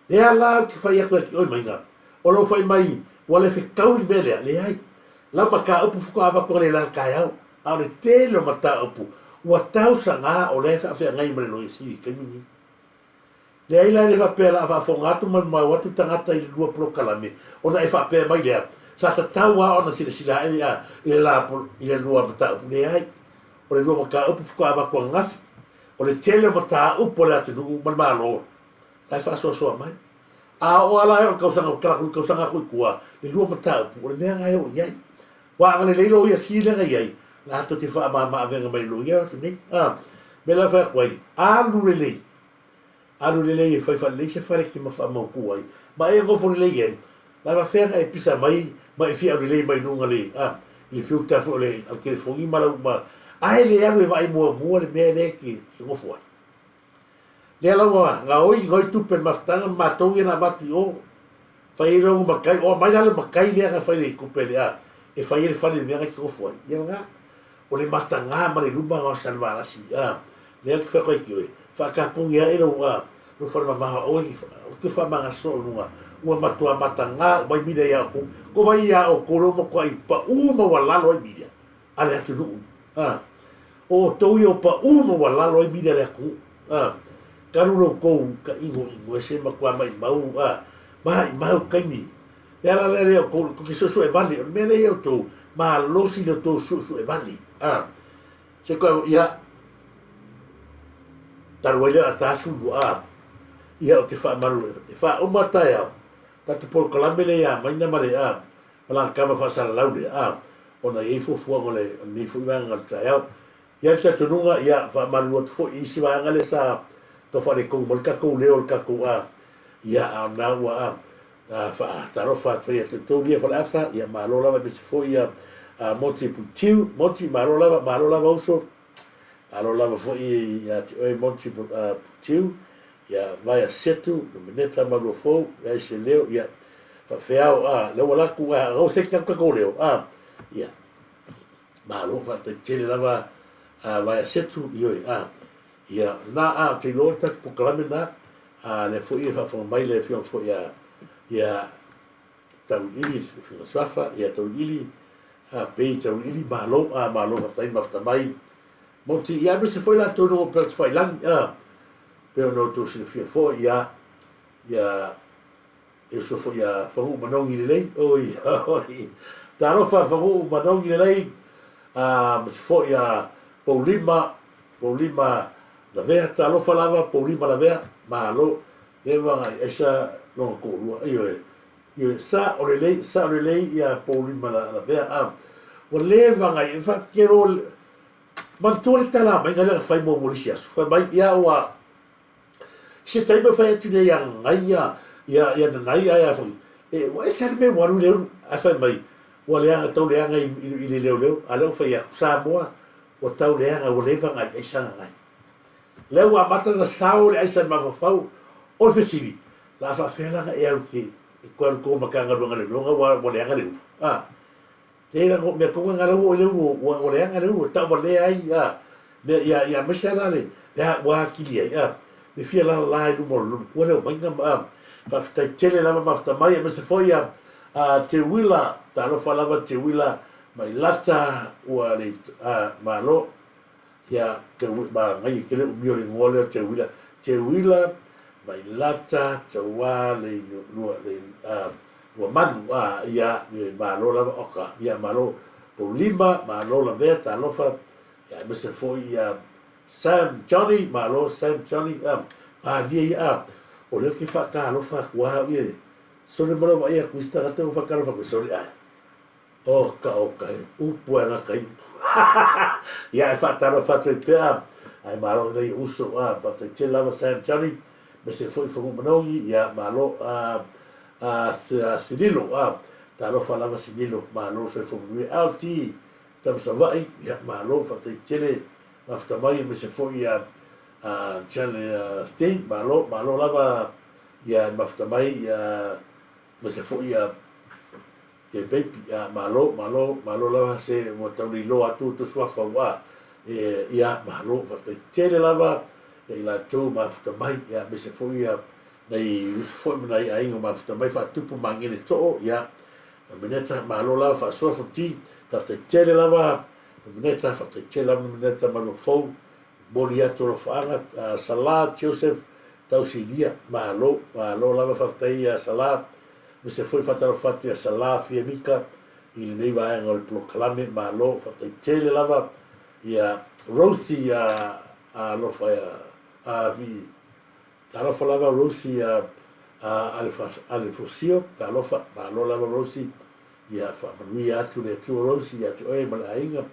Lea la ou te fai atu ia te oe maiga, o lou fai mai ua le fetau i le mea lea, leai. Lau mataupu faatoa avatu analeila i le taeao, a o le tele o mataupu ua tausaga o lea e faafeagai ma le Loia Sili i le taimi lenei. Leai la e le faapea o le a faafofoga atu ma maumau atu tagata i le lua polokalame ona e faapea mai lea, sa tatau lava ona silasila ae i le la i le lua mataupu. Leai. O le lua mataupu faatoa avatu ananafi. O le tele o mataupu a le atunuu ma le Malo la e faasoasoa mai. A oo lava la e oo i le tausaga tala atu i le tausaga atu i tua, le lua mataupu, o le mea lena e oo i ai. Ua agalelei loia sili lea na i ai, latou te faamama-avega mai i loia atu nei. A, mea la e fai atu ai, alu lelei, alu lelei e fai faalelei se fale e te faamautu ai, ma e nofo lelei ai, la faapefea ona e pisa mai ma e fia aulelei mai luga le, a, i le filter foi o le, a le telefoni ma lau, ma, ae le alu e vaai muamua le mea lea e te, te nofo ai. Lea la ua gaoi gaoi tupe a le mafutaga ma matou ia na avatu i o. Fai ai loa matai, o aumai la le matai lea na fai le tupe le a, e fai ai le fale i le mea na te nofo ai. Ia lena. O le mataga ma le luma na o Salevalasi, a, lea ou te fai atu ai ki oe, faatapuni ae lou, a, lou fale mamafa, aua ne i, aua te faamagasoa i luga, ua matua mataga uma ai milia ia outou. Ko vai ia outou lea ua matuai pau maualalo ai milia a le atunuu, a. O outou ia ua pau maualalo ai milia a le atunuu, a. Talu lo outou tainoino ese matua maimau, a, maimau taimi. Le ala lea lea outou, tou te suesue vale, o le mea lea ia outou, malosi le outou suesue vale, a. Se koe, ia, talu ai lea a ta sulu, a, ia ou te faamalu, e faauma taeao, tatou polokalame lea ia Maina ma le, a, ma lana tama faasalalau lea, a, ona e i ai fuafuaga o le, o lenei foi vaega o le taeao. Ia le talitonuga, ia, faamalulu atu foi i isi vaega lea sa tau faaletonu mai le tatou leo o le tatou, a, ia, a o lena ua, a, a, faatalofa atu ai ia te outou lia Faleafa, ia, malo lava aemaise foi ia, a, Monty Putiu, Monty, malo lava, malo lava uso, malo lava foi ia te oe Monty Putiu, Ia, Vaea Setu, Nomeneta Maluafou, leai se leo, ia, faafeao, a, lea ua laku, a, gau se ki atu tatou leo, a, ia, malo, faafetai tele lava, a, Vaea Setu, ioe, a, ia, na, a, ou te iloa le tatou polokalame na, a, lea foi e faafofoga mai le afioga foi a, ia, Tauiliili, le afioga Suafa, ia, Tauiliili, a, Pei Tauiliili, malo, a, malo, faafetai mafta mai, Moti, ia, aemaise foi latou i luga o upega tafailagi, a, pei ona outou silafia foi, ia, ia, e uso foi ia Faguu Manogi lelei, oi, oi, talofa Faguu Manogi lelei, a, aemaise foi ia Poulima, Poulima Lavea, talofa lava Poulima Lavea, malo, leva agai aisa lona toalua, ioe, ioe, sa o lelei, sa o lelei ia Poulima Lavea, a, ua leva agai, e faapea, Manatua le tala mai lea na fai muamua i le isi aso, fai mai, ia ua, se taimi e fai atu nei ia Nanai ia, ia, ia Nanai ae a foi, e, ua ese lava le mea ua alu i le ulu, ae fai mai, ua leaga, tau leaga i, i, i le leoleo, a lea ua fai atu, Samoa, ua tau leaga, ua leva ona ai aisa Nanai. Lea ua amata ona sao le aisa i le mafaufau, o le fesili, la a faafefea la ona e alu e toe alu i totonu o Matagaluega a Leoleo ua, ua leaga le ulu? A. Leai la mea tonu na la ua le ulu ua ua leaga le ulu e tauvalea ai a mea ia ia aemaise a la le le a ua atili ai a le fia lalala i luma o le matua lea o Maiga a faafetai tele lava mafuta mai aemaise foi a a Teuila talofa lava Teuila Mailata ua le a malo Ia, Teuila, manaia tele umi o le igoa lea o Teuila. Teuila, Mailata, Tauā, Leino, Lua, Le, a, Luamanu, a, ia, ia, malo lava, oka, ia, malo, Poulima, malo lavea, talofa, ia, aemaise foi ia Sam Johnny, malo Sam Johnny, a, malie ia, a, o lea ou te faatalofa atu lava au ia, sole ma lou vaai atu i isi tagata ua faatalofa atu, sole, ae, Oka oka he upu ae gata i upu. Ia e faatalofa atu ai pea ae malo i nai uso a faafetai tele lava Sam Johnny aemaise foi Fanua Manogi ia malo a a Sililo a talofa lava Sililo malo soifua manuia LT Tama Savaii ia malo faafetai tele mafuta mai aemaise foi ia a Charlie Steen malo malo lava ia mafuta mai ia aemaise foi ia E baby a malo malo malo lava se ua tau le iloa atu outou suafa ua e ia malo faafetai tele lava ia i latou mafuta mai ia aemaise foi ia nai uso foi ma nai aiga mafuta mai faatupu magele too ia Nomeneta malo lava faasoa futi faafetai tele lava Nomeneta faafetai tele lava Nomeneta Maluafou momoli atu alofaaga Sala Joseph Tausilia malo malo lava faafetai ia Sala Aemaise foi faatalofa atu ia Sala Fiamika i lenei vaega o le polokalame. Malo, faafetai tele lava ia Rosie ia alofa ia talofa lava Rosie ia Alefosio, talofa, malo lava Rosie, ia faamanuia atu le Atua Rosie ia te oe ma le aiga,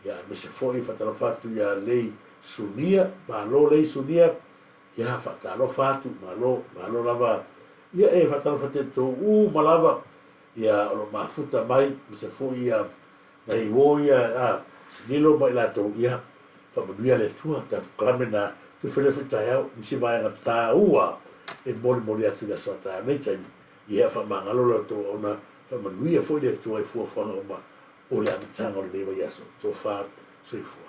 ia aemaise foi faatalofa atu ia Lei Sunia, malo Lei Sunia, Ia, faatalofa atu, malo, malo lava. Ia, e faatalofa atu ia outou uma lava, ia, o lo o mafuta mai, aemaise foi ia nai uo ia, a, Sililo ma i latou, ia, faamanuia le Atua, tatou kalame na tufe lea foi taeao, nisi vaega taua e molimoli atu i le aso a taeao nei taimi, ia, faamagalo la outou auauna, faamanuia foi le Atua i fuafuaga uma o le amataga o lenei vaiaso. Tofa soifua.